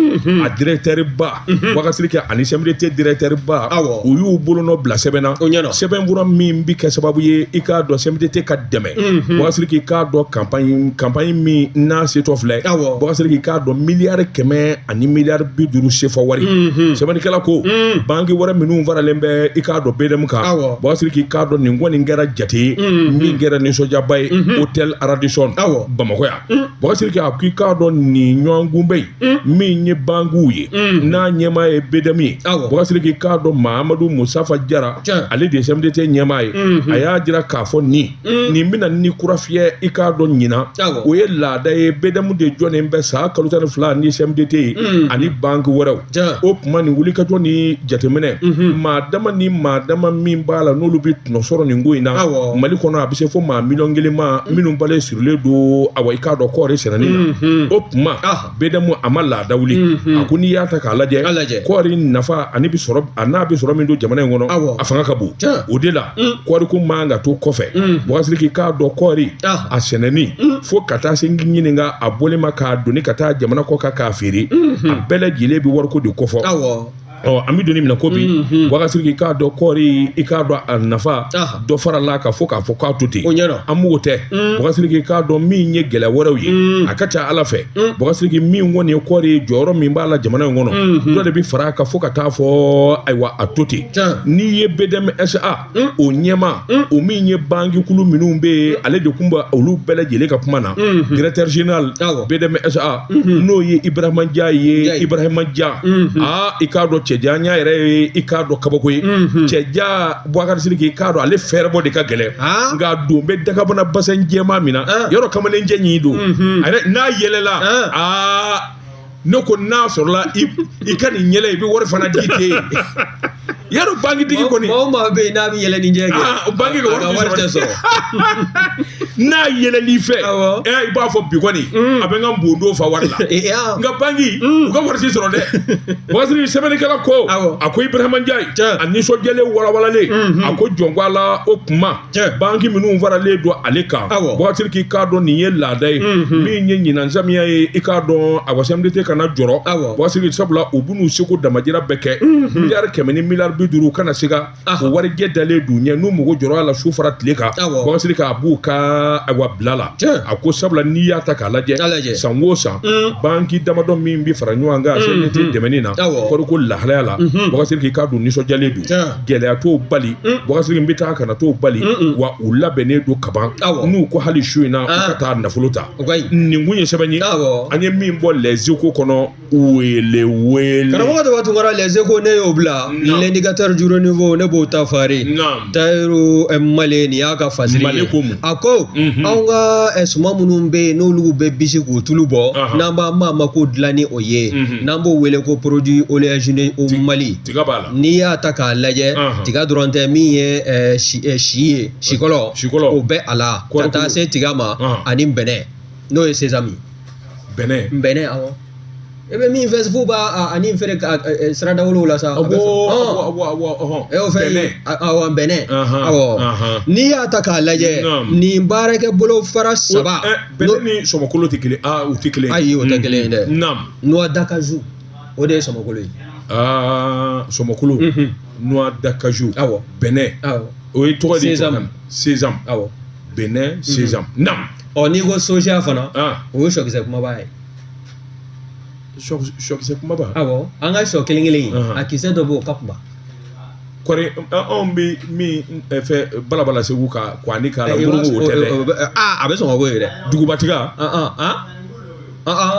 a directeur ba Boubacar Sidiki ani CMDT directeur ba, u y'u bolonɔ bila sɛbɛn na, sɛbɛnfura min bɛ kɛ sababu ye i k'a dɔn CMDT ka dɛmɛ. Boubacar Sidiki k'a dɔn campagne min n'a setɔ filɛ, Boubacar Sidiki k'a dɔn 100 ani 50 miliyari CFA wari. Sɛbɛnnikɛla ko banki wɛrɛ minnu faralen bɛ i k'a dɔn BDM kan, Boubacar Sidiki k'a dɔn nin kɔni kɛra jate ye min kɛra nisɔndiyaba ye Hôtel Radisson Bamakɔ yan. Boubacar Sidiki a ko i k'a dɔn nin ɲɔgɔnkunbɛn in min ye bankiw ye n'a ɲɛmaa ye BDM ye, Boubacar Sidiki k'a dɔn Mahamadu Musafa Jara, ale de ye CMDT ɲɛmaa ye, a y'a jira k'a fɔ nin bɛna ni kura fiyɛ i k'a dɔn ɲinan, o ye laada ye. BDM de jɔnnen bɛ san kalo 12 ni CMDT ye ani banki wɛrɛw. O tuma nin wulikajɔ ni jateminɛ, maa dama ni maa dama min b'a la n'olu bɛ tɔnɔ sɔrɔ nin ko in na Mali kɔnɔ, a bɛ se fo maa 1 miliyɔn ma minnu balen sirilen don awa i k'a dɔn kɔɔri sɛnɛni na. O tuma BDM a ma laada wuli, a ko n'i y'a ta k'a lajɛ, kɔɔri nafa ani bɛ sɔrɔ a n'a bɛ sɔrɔ min don jamana in kɔnɔ, a fanga ka bon. O de la kɔɔri ko man ka to kɔfɛ. Boubacar Sidiki k'a dɔn kɔɔri a sɛnɛni fo ka taa se ɲininka a bɔlen ma k'a doni ka taa jamana kɔ kan k'a feere, a bɛɛ lajɛlen bɛ wariko de kɔfɔ. Ɔ an bɛ don min na ko bi, Boubacar Sidiki k'a dɔn kɔɔri i k'a dɔn a nafa dɔ farala ka fɔ k'a fɔ k'a to ten, an m'o tɛ. Boubacar Sidiki k'a dɔn min ye gɛlɛya wɛrɛw ye, a ka ca Ala fɛ. Boubacar Sidiki min kɔni ye kɔɔri jɔyɔrɔ min b'a la jamana in kɔnɔ, dɔ de bɛ fara a kan fo ka taa fɔ ayiwa a to ten. N'i ye BDM SA o ɲɛmaa, o min ye bankikulu minnu bɛ yen, ale de kun bɛ olu bɛɛ lajɛlen ka kuma na, directeur général BDM SA n'o ye Ibrahima Dia ye, Ibrahima Dia, aa i k'a dɔn cɛjanya yɛrɛ ye i k'a dɔn kabako ye. Cɛja Boubacar Sidiki i k'a dɔn ale fɛɛrɛbɔ de ka gɛlɛn, nka don bɛ dakabana basɛn jɛman min na, yɔrɔ kamalen jɛ ɲi don a yɛrɛ n'a yɛlɛla, aa ne ko n'a sɔrɔla i ka nin yɛlɛ i bɛ wari fana di ten. Yarɔ bankitigi kɔni.
Maa o maa bɛ yen n'a bɛ yɛlɛ ni jɛ kɛ.
Ah, banki ka wari
tɛ sɔrɔ.
N'a yɛlɛl'i fɛ.
Awɔ.
Ɛ i b'a fɔ bi kɔni. A bɛ n ka bondo fa wari la. Nka banki u ka wari tɛ sɔrɔ dɛ. Bakasiri sɛbɛnnikɛla ko.
Awɔ.
A ko Ibrahima Njayi.
Tiɲɛ.
A nisɔndiyalen walawalalen. A ko jɔn ko Ala o kuma.
Tiɲɛ.
Banki minnu faralen don ale kan.
Awɔ.
Bakasiri k'i k'a dɔn nin ye laada ye. Min ye ɲinan samiya ye i k'a dɔn a CMDT kana jɔrɔ.
Awɔ.
Bakasiri sabula u bɛn'u seko damajira bɛɛ kɛ. Miliyari 100 ni miliyari 50 kana se ka o warijɛ dalen d'u ɲɛ n'u mago jɔrɔ a la su fara tile kan.
Awɔ.
Bakasiri k'a b'u ka ayiwa bila la.
Tiɲɛ.
A ko sabula n'i y'a ta k'a lajɛ.
Lajɛ.
San o san. Banki damadɔ min bɛ fara ɲɔgɔn kan CMDT dɛmɛni na.
Awɔ.
Kɔriko lahalaya la. Bakasiri k'i k'a dɔn nisɔndiyalen don.
Tiɲɛ.
Gɛlɛya t'o bali. Bakasiri n bɛ taa ka na t'o bali. Wa u labɛnnen don kaban.
Awɔ.
N'u ko hali su in na u ka taa nafolo ta.
O ka ɲi.
Nin kun ye sɛbɛn ye.
Awɔ.
An ye min bɔ Les Échos kɔnɔ wele wele.
Karamɔgɔ Daba Tunkara Les Échos ne y'o bila.
Naam.
L'indicateur du renouveau ne b'o ta fari.
Naam.
Tayiru Male nin y'a ka fasiri ye.
Male ko mun?
A ko anw ka suman minnu bɛ yen n'olu bɛ bisi k'u tulu bɔ. N'an b'a ma ko dilan ni o ye. N'an b'o wele ko produit oléagineux au Mali.
Tiga b'a la.
N'i y'a ta k'a lajɛ tiga dɔrɔn tɛ min ye si ye sikɔlɔ.
Sikɔlɔ.
O bɛ a la ka taa se tiga ma ani bɛnɛ n'o ye sésame.
Bɛnɛ.
Bɛnɛ awɔ. E bɛ min fɛ f'u b'a ani feere siradawolow la sa.
Awɔ awɔ awɔ ɔhɔn.
E y'o fɛn ye awɔ bɛnɛ. Awɔ n'i y'a ta k'a lajɛ nin baarakɛ bolo fara saba.
Bɛnɛ ni sɔmɔkolo tɛ kelen u tɛ kelen.
Ayi o tɛ kelen ye dɛ.
Naam.
Noix d'acajou o de ye sɔmɔkolo ye.
Aa sɔmɔkolo. Noix d'acajou.
Awɔ.
Bɛnɛ.
Awɔ.
O ye tɔgɔ de ye.
Sésame.
Sésame.
Awɔ.
Bɛnɛ sésame. Naam.
Ɔ n'i ko soja fana. O ye sɔkisɛ kumaba ye.
Sɔkisɛ kumaba.
Awɔ an ka sɔ kelen kelen in a kisɛ dɔ bɛ yen o ka kunba.
Kɔri anw bɛ min fɛ balabala Segu ka kwani k'a la muruku o tɛ dɛ.
A bɛ sɔn ka k'o ye dɛ.
Dugubatiga.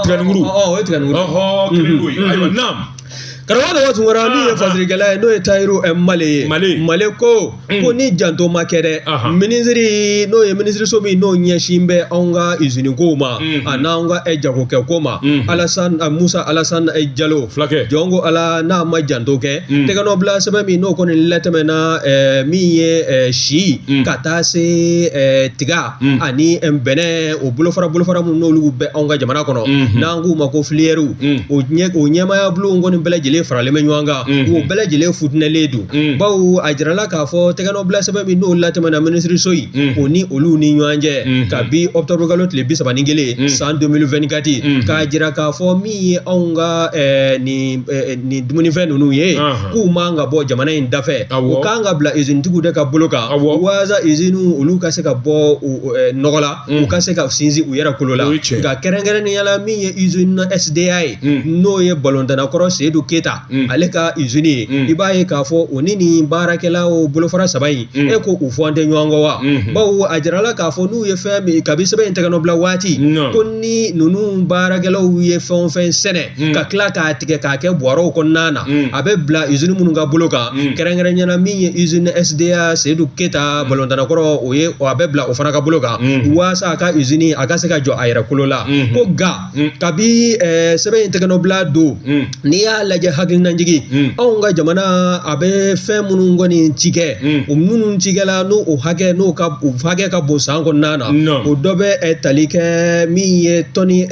Tiganikuru.
O ye tiganikuru.
Ɔhɔ kelen ye ayiwa naam.
Karamɔgɔ Daba Tunkara min ye fasirikɛla ye n'o ye Tayiru Male ye. Male ko ko ni janto ma kɛ dɛ minisiri n'o ye minisiriso min n'o ɲɛsin bɛ anw ka usine kow ma a n'anw ka jagokɛ ko ma Alassane Musa Alassane Jalo
fulakɛ
jɔn ko Ala n'a ma janto kɛ tɛgɛnɔbila sɛbɛn min n'o kɔni latɛmɛna min ye si ka taa se tiga ani bɛnɛ o bolofara bolofara minnu n'olu bɛ anw ka jamana kɔnɔ n'an k'u ma ko filière o ɲɛmaaya bulonw kɔni bɛɛ lajɛlen faralen bɛ ɲɔgɔn kan o bɛɛ lajɛlen futinɛlen don bawo a jirala k'a fɔ tɛgɛnɔbila sɛbɛn min n'o latɛmɛna minisiriso in o ni olu ni ɲɔgɔn cɛ kabi octobre kalo tile 31 san 2024 k'a jira k'a fɔ min ye anw ka nin dumunifɛn ninnu ye k'u man ka bɔ jamana in dafɛ u kan ka bila usinetigiw de ka bolo kan walasa usines olu ka se ka bɔ nɔgɔ la u ka se ka sinsin u yɛrɛ kolo la nka kɛrɛnkɛrɛnnenya la min ye usine SDA ye n'o ye balontanna kɔrɔ Seydou Keita ale ka usine ye i b'a ye k'a fɔ o ni nin baarakɛlaw bolofara saba in e ko u fɔ an tɛ ɲɔgɔn kɔ wa bawo a jirala k'a fɔ n'u ye fɛn min kabi sɛbɛn in tɛgɛnɔbila waati ko ni ninnu baarakɛlaw ye fɛn o fɛn sɛnɛ ka tila k'a tigɛ k'a kɛ bɔrɔw kɔnɔna na a bɛ bila usine minnu ka bolo kan kɛrɛnkɛrɛnnenya la min ye usine SDA Seydou Keita balontanna kɔrɔ o ye a bɛ bila o fana ka bolo kan walasa a ka usine a ka se ka jɔ a yɛrɛ kolo la ko nka kabi sɛbɛn in tɛgɛnɔbila don n'i y'a lajɛ hakilinajigi anw ka jamana a bɛ fɛn minnu kɔni cikɛ o minnu cikɛla n'o o hakɛ n'o ka o hakɛ ka bon san kɔnɔna na o dɔ bɛ tali kɛ min ye tɔni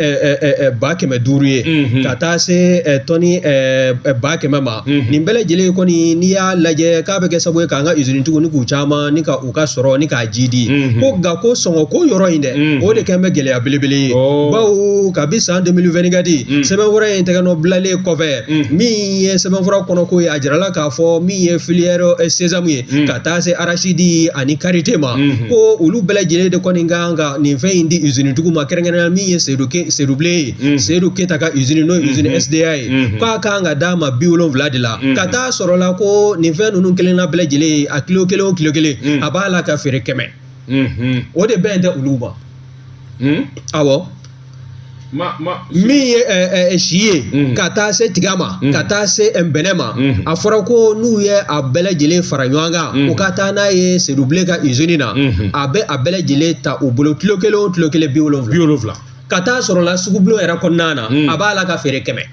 500,000 ye ka taa se tɔni 100,000 ma nin bɛɛ lajɛlen kɔni n'i y'a lajɛ k'a bɛ kɛ sababu ye k'an ka usinetigiw ni k'u caman ni ka u ka sɔrɔ ni k'a jidi ko nka ko sɔngɔ ko yɔrɔ in dɛ o de kɛn bɛ gɛlɛya belebele ye bawo kabi san 2024 sɛbɛnfura in tɛgɛnɔ bilalen kɔfɛ min ye sɛbɛnfura kɔnɔ ko ye a jirala k'a fɔ min ye filière sésame ye ka taa se arachide ani karité ma ko olu bɛɛ lajɛlen de kɔni kan ka nin fɛn in di usinetigiw ma kɛrɛnkɛrɛnnenya min ye Seydou Bilen ye Seydou Keita ka usine n'o ye usine SDA ye k'a kan ka d'a ma 70 de la ka taa sɔrɔ la ko nin fɛn ninnu kelenna bɛɛ lajɛlen a kilo kelen o kilo kelen a b'a la ka feere 100 o de bɛn tɛ olu ma awɔ min ye si ye ka taa se tiga ma ka taa se bɛnɛ ma a fɔra ko n'u ye a bɛɛ lajɛlen fara ɲɔgɔn kan u ka taa n'a ye Seydou Bilen ka usine na a bɛ a bɛɛ lajɛlen ta u bolo kilo kelen o kilo kelen 70 ka taa sɔrɔ la sugubulon yɛrɛ kɔnɔna na a b'a la ka feere 100.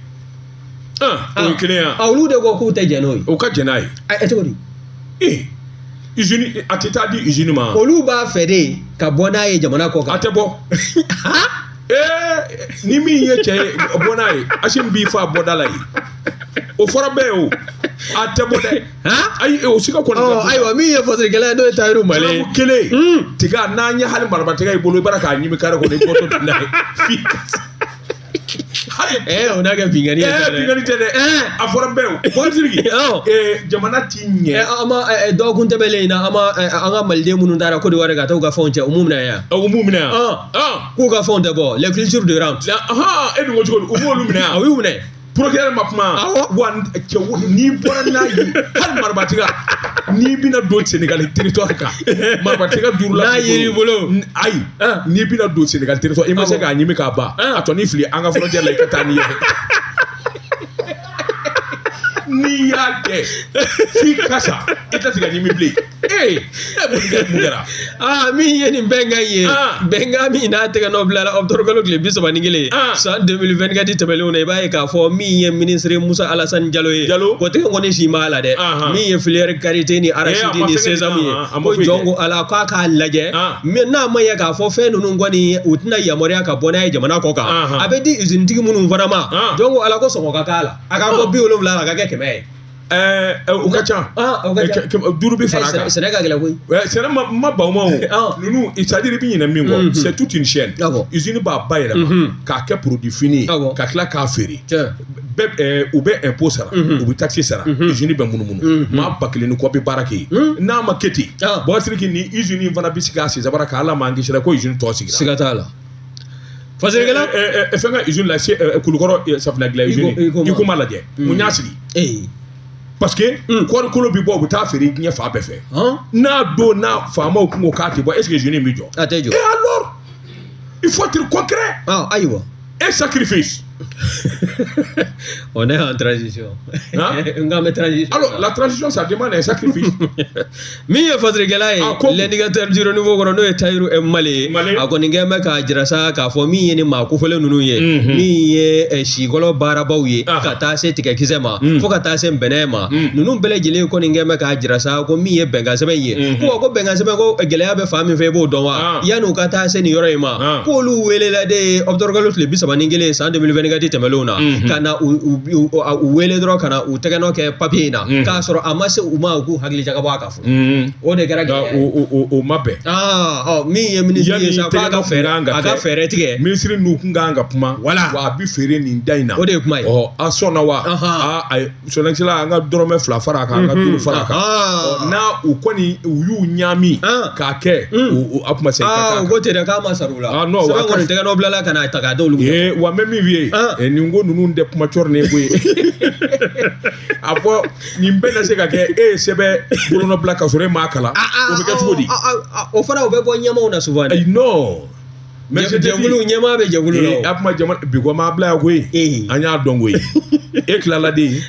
O ye kelen ye.
Olu de ko k'u tɛ jɛn n'o ye.
O ka jɛn n'a ye.
Ɛ, cogo di?
Ee, usine a tɛ taa di usine ma.
Olu b'a fɛ de ka bɔ n'a ye jamana kɔ kan.
A tɛ bɔ. Ee, ni min ye cɛ ye, bɔ n'a ye. Asimi b'i fa bɔda la yen. O fɔra bɛɛ ye o. A tɛ bɔ dɛ. Ayi, o siga kɔni.
Ɔ ayiwa, min ye fasirikɛla ye, n'o ye Tayiru Male ye.
Garamu kelen tiga, n'an ye hali marabatiga i bolo, i b'a k'a ɲimi kare kɔnɔ, i bɔtɔ dun n'a ye.
O n'a kɛ binkanni ye.
Binkanni tɛ dɛ, a fɔra bɛɛ o. Bɔsiriki, jamana ti ɲɛ.
An ma dɔgɔkun tɛmɛnen in na, an ma an ka maliden minnu taara Côte d'Ivoire ka taa u ka fɛnw cɛ, u m'u minɛ yan.
U m'u minɛ yan.
K'u ka fɛnw tɛ bɔ, les cultures de rente.
E dun ko cogo di, u m'olu minɛ yan?
U y'u minɛ.
Procureur ma kuma. Wa cɛ, n'i bɔra n'a ye, hali marabatiga, n'i bɛna don Sénégal territoire kan, marabatiga duuru la.
N'a yer'i bolo.
Ayi, n'i bɛna don Sénégal territoire, i ma se k'a ɲimi k'a ban, a tɔ n'i fili an ka frontière la, i ka taa n'i ye. N'i y'a kɛ f'i ka sa, i tɛ se ka ɲimi bilen. Ee, mun kɛra?
Aa, min ye nin bɛnkan ye, bɛnkan min n'a tɛgɛ nɔ bilala octobre kalo tile 31 san 2024 tɛmɛnlenw na, i b'a ye k'a fɔ min ye ministre Musa Alasani Jalo ye,
Jalo,
o tɛgɛ kɔni si b'a la dɛ. Min ye filière karité ni arachide ni sésame ye, ko jɔn ko Ala k'a k'a lajɛ, n'a ma ɲɛ k'a fɔ fɛn ninnu kɔni u tɛna yamaruya ka bɔ n'a ye jamana kɔ kan, a bɛ di usine tigi minnu fana ma, jɔn ko Ala ko sɔngɔ ka k'a la, a ka bɔ 70 la, a ka kɛ 100 ye.
O ka ca. 5 bɛ fara a kan.
Sɛnɛ ka gɛlɛn koyi.
Sɛnɛ ma ban o ma o. Ninnu, c'est à dire i bɛ ɲinɛ min kɔ, c'est toute une chaîne. Usine b'a bayɛlɛma k'a kɛ produit fini ye, ka tila k'a feere. Bɛɛ u bɛ impôt sara, u bɛ taxe sara, usine bɛ munumunu. Maa 1000 ni kɔ bɛ baara kɛ yen. N'a ma kɛ ten, Bɔsiriki, ni usine in fana bɛ sigi a sen sabara kan, Ala m'an kisira ko usine tɔ sigira.
Siga t'a la. Fasirikɛla.
Fɛn ka usine la, Kulukɔrɔ safunɛ dilan usine, i ko ma lajɛ, mun y'a sigi? Parce que kɔɔri kolo bɛ bɔ, u bɛ taa feere diɲɛ fan bɛɛ fɛ. N'a don n'a faamaw kun ko k'a tɛ bɔ, est-ce que usine bɛ jɔ?
A tɛ jɔ.
Et alors, il faut être concret.
Ayiwa.
Et sacrifice.
On est en transition.
Hein?
Transition.
Alors, la transition, ça demande un sacrifice.
Min ye fasirikɛla ye, l'indicateur du renouveau kɔnɔ, n'o ye Tayiru Male ye, a kɔni kɛn bɛ k'a jira sa k'a fɔ min ye ni maa kofɔlen ninnu ye, min ye sikɔlɔ baarabaw ye, ka taa se tigɛkisɛ ma, fo ka taa se nbɛnɛ ma, ninnu bɛɛ lajɛlen kɔni kɛn bɛ k'a jira sa ko min ye bɛnkan sɛbɛn ye, ko bɛnkan sɛbɛn ko gɛlɛya bɛ fan min fɛ, i b'o dɔn wa? Yanni u ka taa se nin yɔrɔ in ma, k'olu welela de octobre kalo tile 31 san 2024 tɛmɛnlenw na, ka na u wele dɔrɔn ka na u tɛgɛ nɔ kɛ papier in na, k'a sɔrɔ a ma se u ma u k'u hakili jagabɔ a kan fɔlɔ. O de kɛra gɛlɛya
ye. O ma bɛn.
Min ye minisiri ye sa, k'a ka fɛɛrɛ, a ka fɛɛrɛ tigɛ.
Minisiri n'u kun kan ka kuma.
Wala.
Wa a bɛ feere nin da in na.
O de ye kuma ye.
A sɔnna wa? Ayi, son excellence, an ka dɔrɔmɛ 2 fara a kan, an ka 5 fara a kan. N'a u kɔni u y'u ɲaami k'a kɛ, a kuma se ka k'a kan.
U ko ten dɛ, k'a ma sara u la.
Non,
sɛbɛn kɔni tɛgɛ nɔ bilala ka na ta k'a d'olu
ma. Wa n bɛ min f'i ye, nin ko ninnu tɛ kuma cɔrɔnen ye koyi. A fɔ nin bɛɛ na se ka kɛ, e ye sɛbɛn bolonɔ bila ka sɔrɔ e m'a kalan, o bɛ kɛ cogo di?
O fana o bɛ bɔ ɲɛmaaw na souvent dɛ.
Non.
Mais jɛkulu ɲɛmaa bɛ jɛkulu la.
A kuma jamana bi ko m'a bila yan koyi. An y'a dɔn koyi. E tilala de.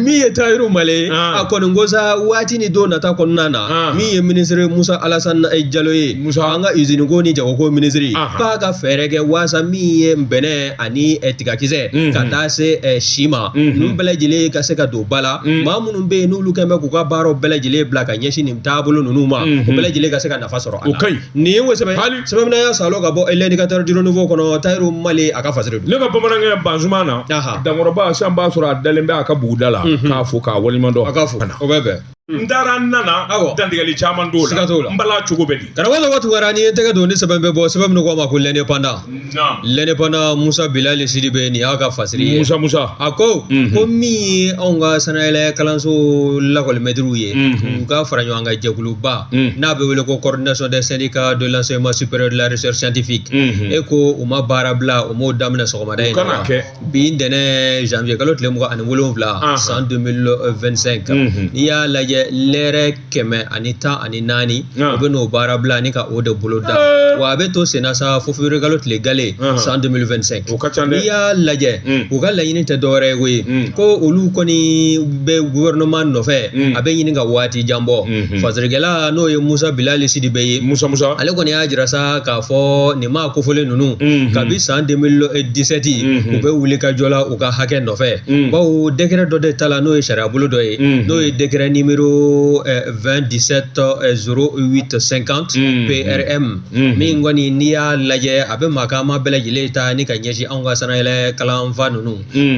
Min ye Tayiru Male, a kɔni ko sa waati ni don nata kɔnɔna na, min ye ministre Musa Alasani Jalo ye,
Musa,
an ka usine ko ni jagoko ministre, k'a ka fɛɛrɛ kɛ waasa min ye nbɛnɛ ani tigakisɛ ka taa se si ma, ninnu bɛɛ lajɛlen ka se ka don ba la. Maa minnu bɛ yen n'olu kɛn bɛ k'u ka baaraw bɛɛ lajɛlen bila ka ɲɛsin nin taabolo ninnu ma, o bɛɛ lajɛlen ka se ka nafa sɔrɔ a la.
O ka ɲi.
Nin ye sɛbɛn sɛbɛn y'a salo ka bɔ l'indicateur du renouveau kɔnɔ, Tayiru Male a ka fasiri don.
Ne ka bamanankɛ Banzuma na, Dankɔrɔba sisan b'a sɔrɔ a dalen bɛ a ka buguda la, k'a fo k'a waleɲuman dɔn.
A ka fo, o bɛ bɛn.
N taara n nana, dantigɛli caman t'o la.
Siga t'o la.
N bala cogo bɛ di?
Karamɔgɔ Saba Tunkara, n'i ye tɛgɛ don ni sɛbɛn bɛ bɔ, sɛbɛn min ko a ma ko l'indépendant. L'indépendant Musa Bilali Sidibe, nin y'a ka fasiri ye.
Musa.
A ko ko min ye anw ka sanayɛlɛ kalanso lakɔlimɛtiriw ye, u ka fara ɲɔgɔn kan jɛkuluba n'a bɛ wele ko coordination des syndicats de l'enseignement supérieur de la recherche scientifique, e ko u ma baara bila, u m'o daminɛ sɔgɔmada in na. Bi ntɛnɛn janvier kalo tile 27 san 2025, n'i y'a lajɛ lajɛ lɛrɛ 114, u bɛ n'o baara bila ni ka o de boloda, wa a bɛ to senna sa fo février kalo tile gale san 2025.
O ka ca dɛ.
N'i y'a lajɛ, u ka laɲini tɛ dɔwɛrɛ ye koyi, ko olu kɔni bɛ gouvernement nɔfɛ, a bɛ ɲini ka waati jan bɔ. Fasirikɛla, n'o ye Musa Bilali Sidibe ye,
Musa Musa,
ale kɔni y'a jira sa k'a fɔ nin maa kofɔlen ninnu, kabi san 2017, u bɛ wuli ka jɔ la u ka hakɛ nɔfɛ, bawo décret dɔ de ta la, n'o ye sariyabolo dɔ ye, n'o ye décret numéro 2017 08 50 PRM, min kɔni n'i y'a lajɛ, a bɛ makama bɛɛ lajɛlen ta ni ka ɲɛsin anw ka sanayɛlɛ kalanfa ninnu,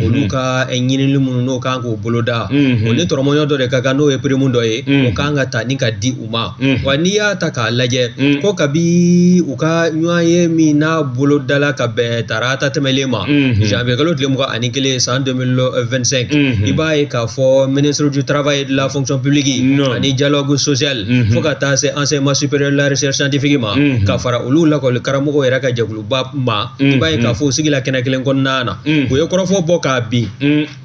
olu ka ɲinini minnu n'o kan k'o boloda, o ni tɔrɔmɔɲɔ dɔ de ka kan, n'o ye prime dɔ ye, o kan ka ta ni ka di u ma. Wa n'i y'a ta k'a lajɛ, ko kabi u ka ɲɔgɔn ye min n'a bolodala ka bɛn tarata tɛmɛlen ma, janvier kalo tile 21 san 2025, i b'a ye k'a fɔ ministre du Travail et de la Fonction publique ani Dialogue social, fo ka taa se Enseignement supérieur, la Recherche scientifique ma, ka fara olu lakɔli karamɔgɔw yɛrɛ ka jɛkuluba ma, i b'a ye k'a fɔ u sigila kɛnɛ kelen kɔnɔna na, u ye kɔrɔfɔ bɔ k'a bin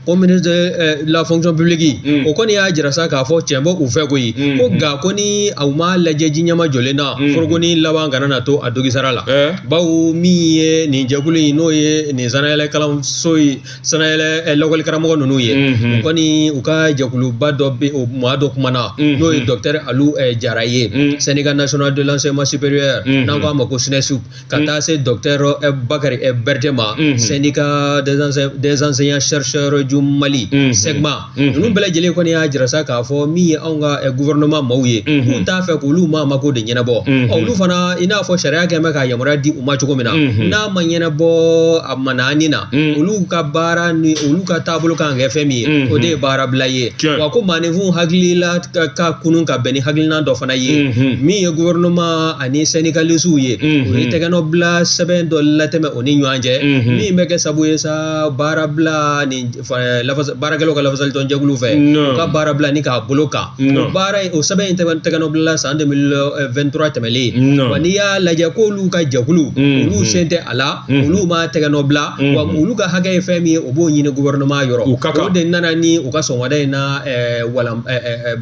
ko ministre de la Fonction publique, o kɔni y'a jira sa k'a fɔ tiɲɛ bɔ u fɛ koyi, ko nka ko ni u m'a lajɛ ji ɲɛma jɔlen na, forokoni laban kana na to a dogisara la, bawo min ye nin jɛkulu in, n'o ye nin sanayɛlɛ kalanso ye, sanayɛlɛ lakɔli karamɔgɔ ninnu ye, u kɔni u ka jɛkuluba dɔ bɛ, o maa dɔ kumana, n'o ye docteur Alu Jara ye, Syndicat national de l'enseignement supérieur, n'an ko a ma ko SNESUP, ka taa se docteur Bakari Berthé ma, Syndicat des enseignants chercheurs du Mali, SEGMA. Ninnu bɛɛ lajɛlen kɔni y'a jira sa k'a fɔ min ye anw ka gouvernement maaw ye, k'u t'a fɛ k'olu maa mako de ɲɛnabɔ. Olu fana, i n'a fɔ sariya kɛn bɛ ka yamaruya di u ma cogo min na, n'a ma ɲɛnabɔ a manaani na, olu ka baara ni olu ka taabolo kan ka kɛ fɛn min ye, o de ye baarabila ye. Wa ko maaninfinw hakilila ka kunun ka bɛn ni hakilina dɔ fana ye, min ye gouvernement ani syndicalistes ye, o ye tɛgɛnɔ bila sɛbɛn dɔ latɛmɛ o ni ɲɔgɔn cɛ, min bɛ kɛ sabu ye sa baarabila ni baarakɛlaw ka lafasalitɔn jɛkulu fɛ, u ka baarabila ni k'a bolo kan. O baara o sɛbɛn in tɛgɛnɔ bila san 2023 tɛmɛlen. Wa n'i y'a lajɛ, k'olu ka jɛkulu, olu sen tɛ a la, olu ma tɛgɛnɔ bila, wa olu ka hakɛ ye fɛn min ye, o b'o ɲini gouvernement yɔrɔ. O de nana ni u ka sɔgɔmada in na wala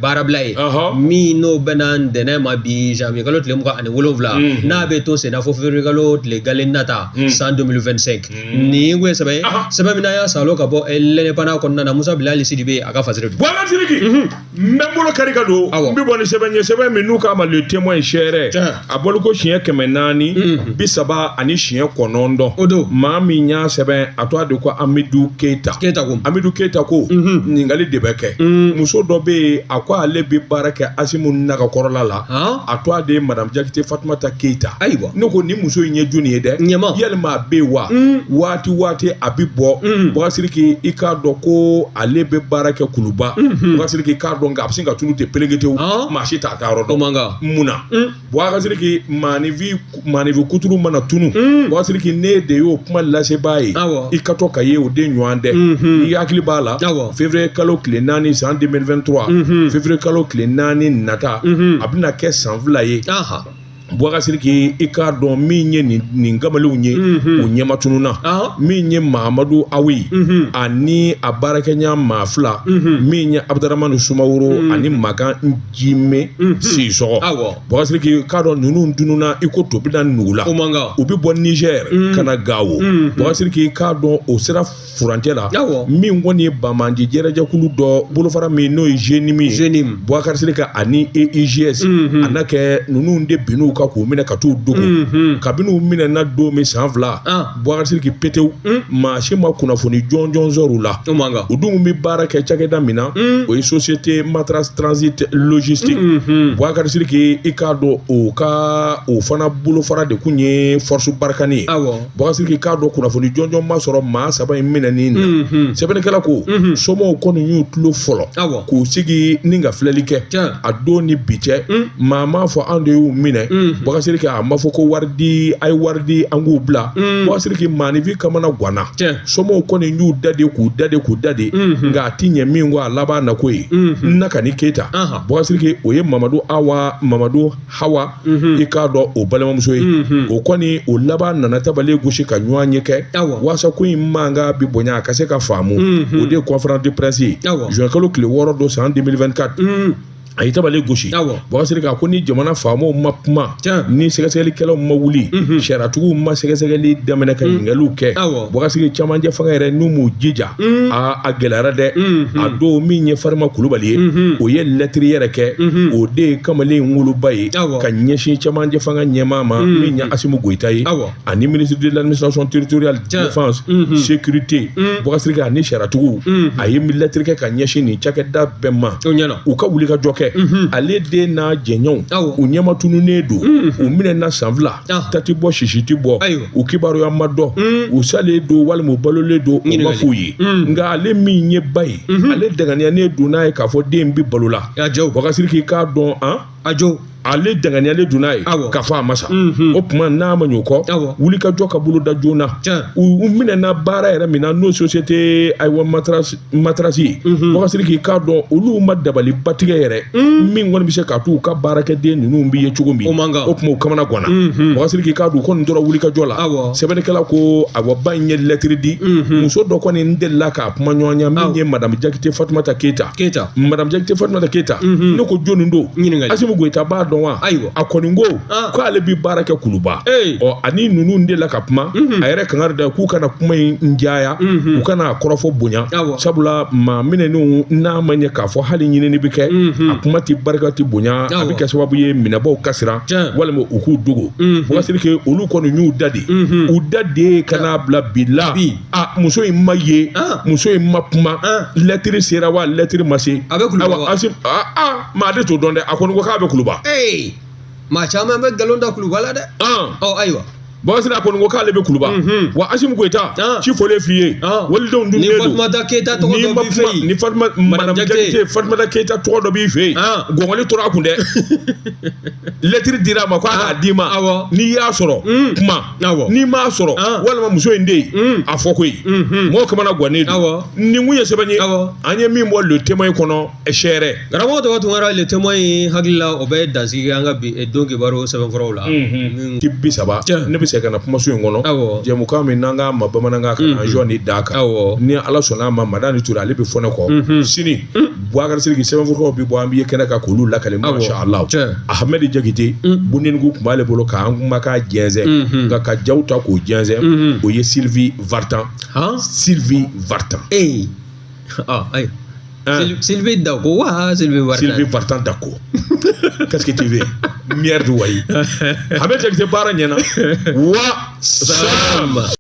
baarabila ye, min n'o bɛna ntɛnɛn ma bi, janvier kalo tile 27, n'a bɛ to senna fo février kalo tile gale nata san 2025. Nin kun ye sɛbɛn ye, sɛbɛn min n'a y'a salo ka bɔ L'Indépendant kɔnɔna na. Musa Bilali Sidibe a ka fasiri don.
Boubacar Sidiki, n bɛ n bolo kari ka don, n bɛ bɔ ni sɛbɛn ye, sɛbɛn min n'u k'a ma Le Témoin sɛrɛ, a bɔli ko siɲɛ 439.
O don.
Maa min y'a sɛbɛn, a tɔgɔ de ko Amidu Keyita.
Keyita ko.
Amidu Keyita ko ɲininkali de bɛ kɛ. Muso dɔ bɛ yen, a ko ale bɛ baara kɛ Asimu nagakɔrɔla la, a tɔgɔ de ye Madame Jakite Fatumata Keyita.
Ayiwa.
Ne ko nin muso in ye jɔnni ye dɛ?
Ɲɛma.
Yalima a bɛ yen wa? Waati waati a bɛ bɔ. Boubacar Sidiki, i k'a dɔn ko ale bɛ baara kɛ Kuluba. Boubacar Sidiki, i k'a dɔn nka a bɛ sin ka tunu ten peleketewu. Maa si t'a ta yɔrɔ dɔn.
O man kan.
Mun na? Boubacar Sidiki, maaninfin kuturu mana tunu. Boubacar Sidiki, ne de y'o kuma lasebaa ye. I ka to ka ye o de ɲɔgɔn dɛ. N'i hakili b'a la. Février kalo tile 4 san 2023. Février kalo tile 4 nata. A bɛna kɛ san 2 ye. Boubacar Sidiki, i k'a dɔn min ye nin kamalenw ye, u ɲɛma tununna, min ye Mahamadu Awi ani a baarakɛɲa maa 2, min ye Abudramani Sumaworo ani Makan Njime Sisɔgɔ. Boubacar Sidiki, i k'a dɔn ninnu tununna i ko tobi na nugu la. U bɛ bɔ Niger ka na Gawo. Boubacar Sidiki, i k'a dɔn o sira furancɛ la, min kɔni ye banbaanci jɛrɛjɛkulu dɔ bolofara min n'o ye JNIM ye, Boubacar Sidiki ani EIGS, a n'a kɛ ninnu de binn'u kan k'u minɛ ka t'u dogo. Kabini u minɛna don min san 2, Boubacar Sidiki, petewu, maa si ma kunnafoni jɔnjɔn sɔrɔ u la. U dun bɛ baara kɛ cakɛda min na, o ye société Matras Transit Logistique. Boubacar Sidiki, i k'a dɔn o ka o fana bolofara de kun ye Force Barkhane ye. Boubacar Sidiki, i k'a dɔn kunnafoni jɔnjɔn ma sɔrɔ maa 3 in minɛni na. Sɛbɛnnikɛla ko somɔgɔw kɔni y'u tulo fɔlɔ k'u sigi ni ka filɛli kɛ a don ni bi cɛ. Maa m'a fɔ an de y'u minɛ. Boubacar Sidiki, a ma fɔ ko wari di, a ye wari di an k'u bila. Boubacar Sidiki, maaninfin kamana ganna. Somɔgɔw kɔni y'u da de k'u da de k'u da de, nka a ti ɲɛ min kɔ, a laban na ko ye Nakani Keyita. Boubacar Sidiki, o ye Mamadu Awa Mamadu Hawa, i k'a dɔn o balimamuso ye. O kɔni o laban nana tabali gosi ka ɲɔgɔn ye kɛ waasa ko in mankan bi bonya, a ka se ka faamu. O de ye conférence de presse ye juin kalo tile 6 don san 2024. A ye tabali gosi. Boubacar Sidiki, a ko ni jamana faamaw ma kuma, ni sɛgɛsɛgɛlikɛlaw ma wuli, sariyatigiw ma sɛgɛsɛgɛli daminɛ ka ɲininkaliw kɛ, Boubacar Sidiki, camancɛ fanga yɛrɛ n'u m'u jija, a gɛlɛyara dɛ. A don min ye Farima Kulubali ye, o ye lɛtiri yɛrɛ kɛ, o de ye kamalen woloba ye, ka ɲɛsin camancɛ fanga ɲɛmaa ma min ye Assimi Goïta ye, ani ministre de l'administration territoriale, défense, sécurité, Boubacar Sidiki, ani sariyatigiw. A ye lɛtiri kɛ ka ɲɛsin nin cakɛda bɛɛ ma, u ka wuli ka jɔ kɛ. Ale den n'a jɛɲɔgɔnw, u ɲɛma tununnen don, u minɛna san 2, ta ti bɔ, sisi ti bɔ, u kibaruya ma dɔn, u salen don walima u balolen don, u ma f'u ye. Nka ale min ye ba ye, ale danganiyanen don n'a ye k'a fɔ den bi balo la. Boubacar Sidiki, k'a dɔn an
a jo
ale danganiyalen don n'a ye k'a fɔ a ma sa. O tuma n'a ma ɲɛ o kɔ, wulikajɔ ka bolo da joona. U minɛna baara yɛrɛ min na, n'o société ayiwa matarasi ye, Boubacar Sidiki, k'a dɔn olu ma dabali batigɛ yɛrɛ min kɔni bɛ se k'a to u ka baarakɛden ninnu bɛ ye cogo min. O tuma u kamana ganna. Boubacar Sidiki, k'a dɔn u kɔni tora wulikajɔ la. Sɛbɛnnikɛla ko awa ba in ye lɛtiri di muso dɔ kɔni n delila k'a kuma ɲɔgɔn ye min ye madame Jakite Fatumata Keyita. Madame Jakite Fatumata Keyita, ne ko jɔnni don? Assimi Goïta b'a dɔn wa? A kɔni ko k'ale bi baara kɛ Kuluba. Ɔ ani ninnu delila ka kuma, a yɛrɛ kangari da k'u kana kuma in jaya, u kana a kɔrɔfɔ bonya, sabula maa minɛnenw n'a ma ɲɛ k'a fɔ hali ɲinini bɛ kɛ, a kuma tɛ barika tɛ bonya, a bɛ kɛ sababu ye minɛbaw ka siran walima u k'u dogo. Boubacar Sidiki, olu kɔni y'u da de, u da de ka n'a bila bi la. A muso in ma ye, muso in ma kuma, lɛtiri sera wa lɛtiri ma se? Ayiwa, Assimi maa de t'o dɔn dɛ. A kɔni ko k'a bɛ Kuluba.
Maa caman bɛ nkalon da Kuluba la dɛ. Ɔ ayiwa,
Boubacar Sidiki, a kɔni ko k'ale bɛ Kuluba. Wa Assimi Goïta, ci fɔlen f'i ye, walidenw dunnen don.
Ni Fatumata Keyita tɔgɔ dɔ b'i fɛ yen.
Ni Fatuma madame Jakite Fatumata Keyita tɔgɔ dɔ b'i fɛ yen, gɔngɔli tora a kun dɛ. Lɛtiri dira a ma k'a k'a d'i ma. N'i y'a sɔrɔ, kuma. N'i m'a sɔrɔ, walima muso in den yen, a fɔ koyi. Mɔgɔw kamana gannen don. Nin kun ye sɛbɛn ye an ye min bɔ Le Témoin kɔnɔ sɛrɛ.
Karamɔgɔ tɔgɔ Tunkara, Le Témoin hakili la o bɛ dansigi an ka bi don kibaru sɛbɛnfuraw la.
Ti 30, ne bɛ segin ka na kumaso in kɔnɔ. Jɛmukan min n'an k'a ma bamanankan ka na jɔ ni da kan. Ni Ala sɔnna a ma, Madani Ture ale bɛ fɔ ne kɔ. Sini Boubacar Sidiki, sɛbɛnfuraw bɛ bɔ, an bɛ ye kɛnɛ kan k'olu lakale, masha Allah. Ahmed Jakite Bundeniku tun b'ale bolo k'an kumakan jɛnsɛn, nka ka jaw ta k'o jɛnsɛn, o ye Sylvie Vartan. Sylvie Vartan.
Ayi. Sylvie Dako wa Sylvie Vartan.
Sylvie Vartan Dako. Qu'est-ce que tu veux? Merde wayi. Ahmed Jakite baara ɲɛna. Wa salam.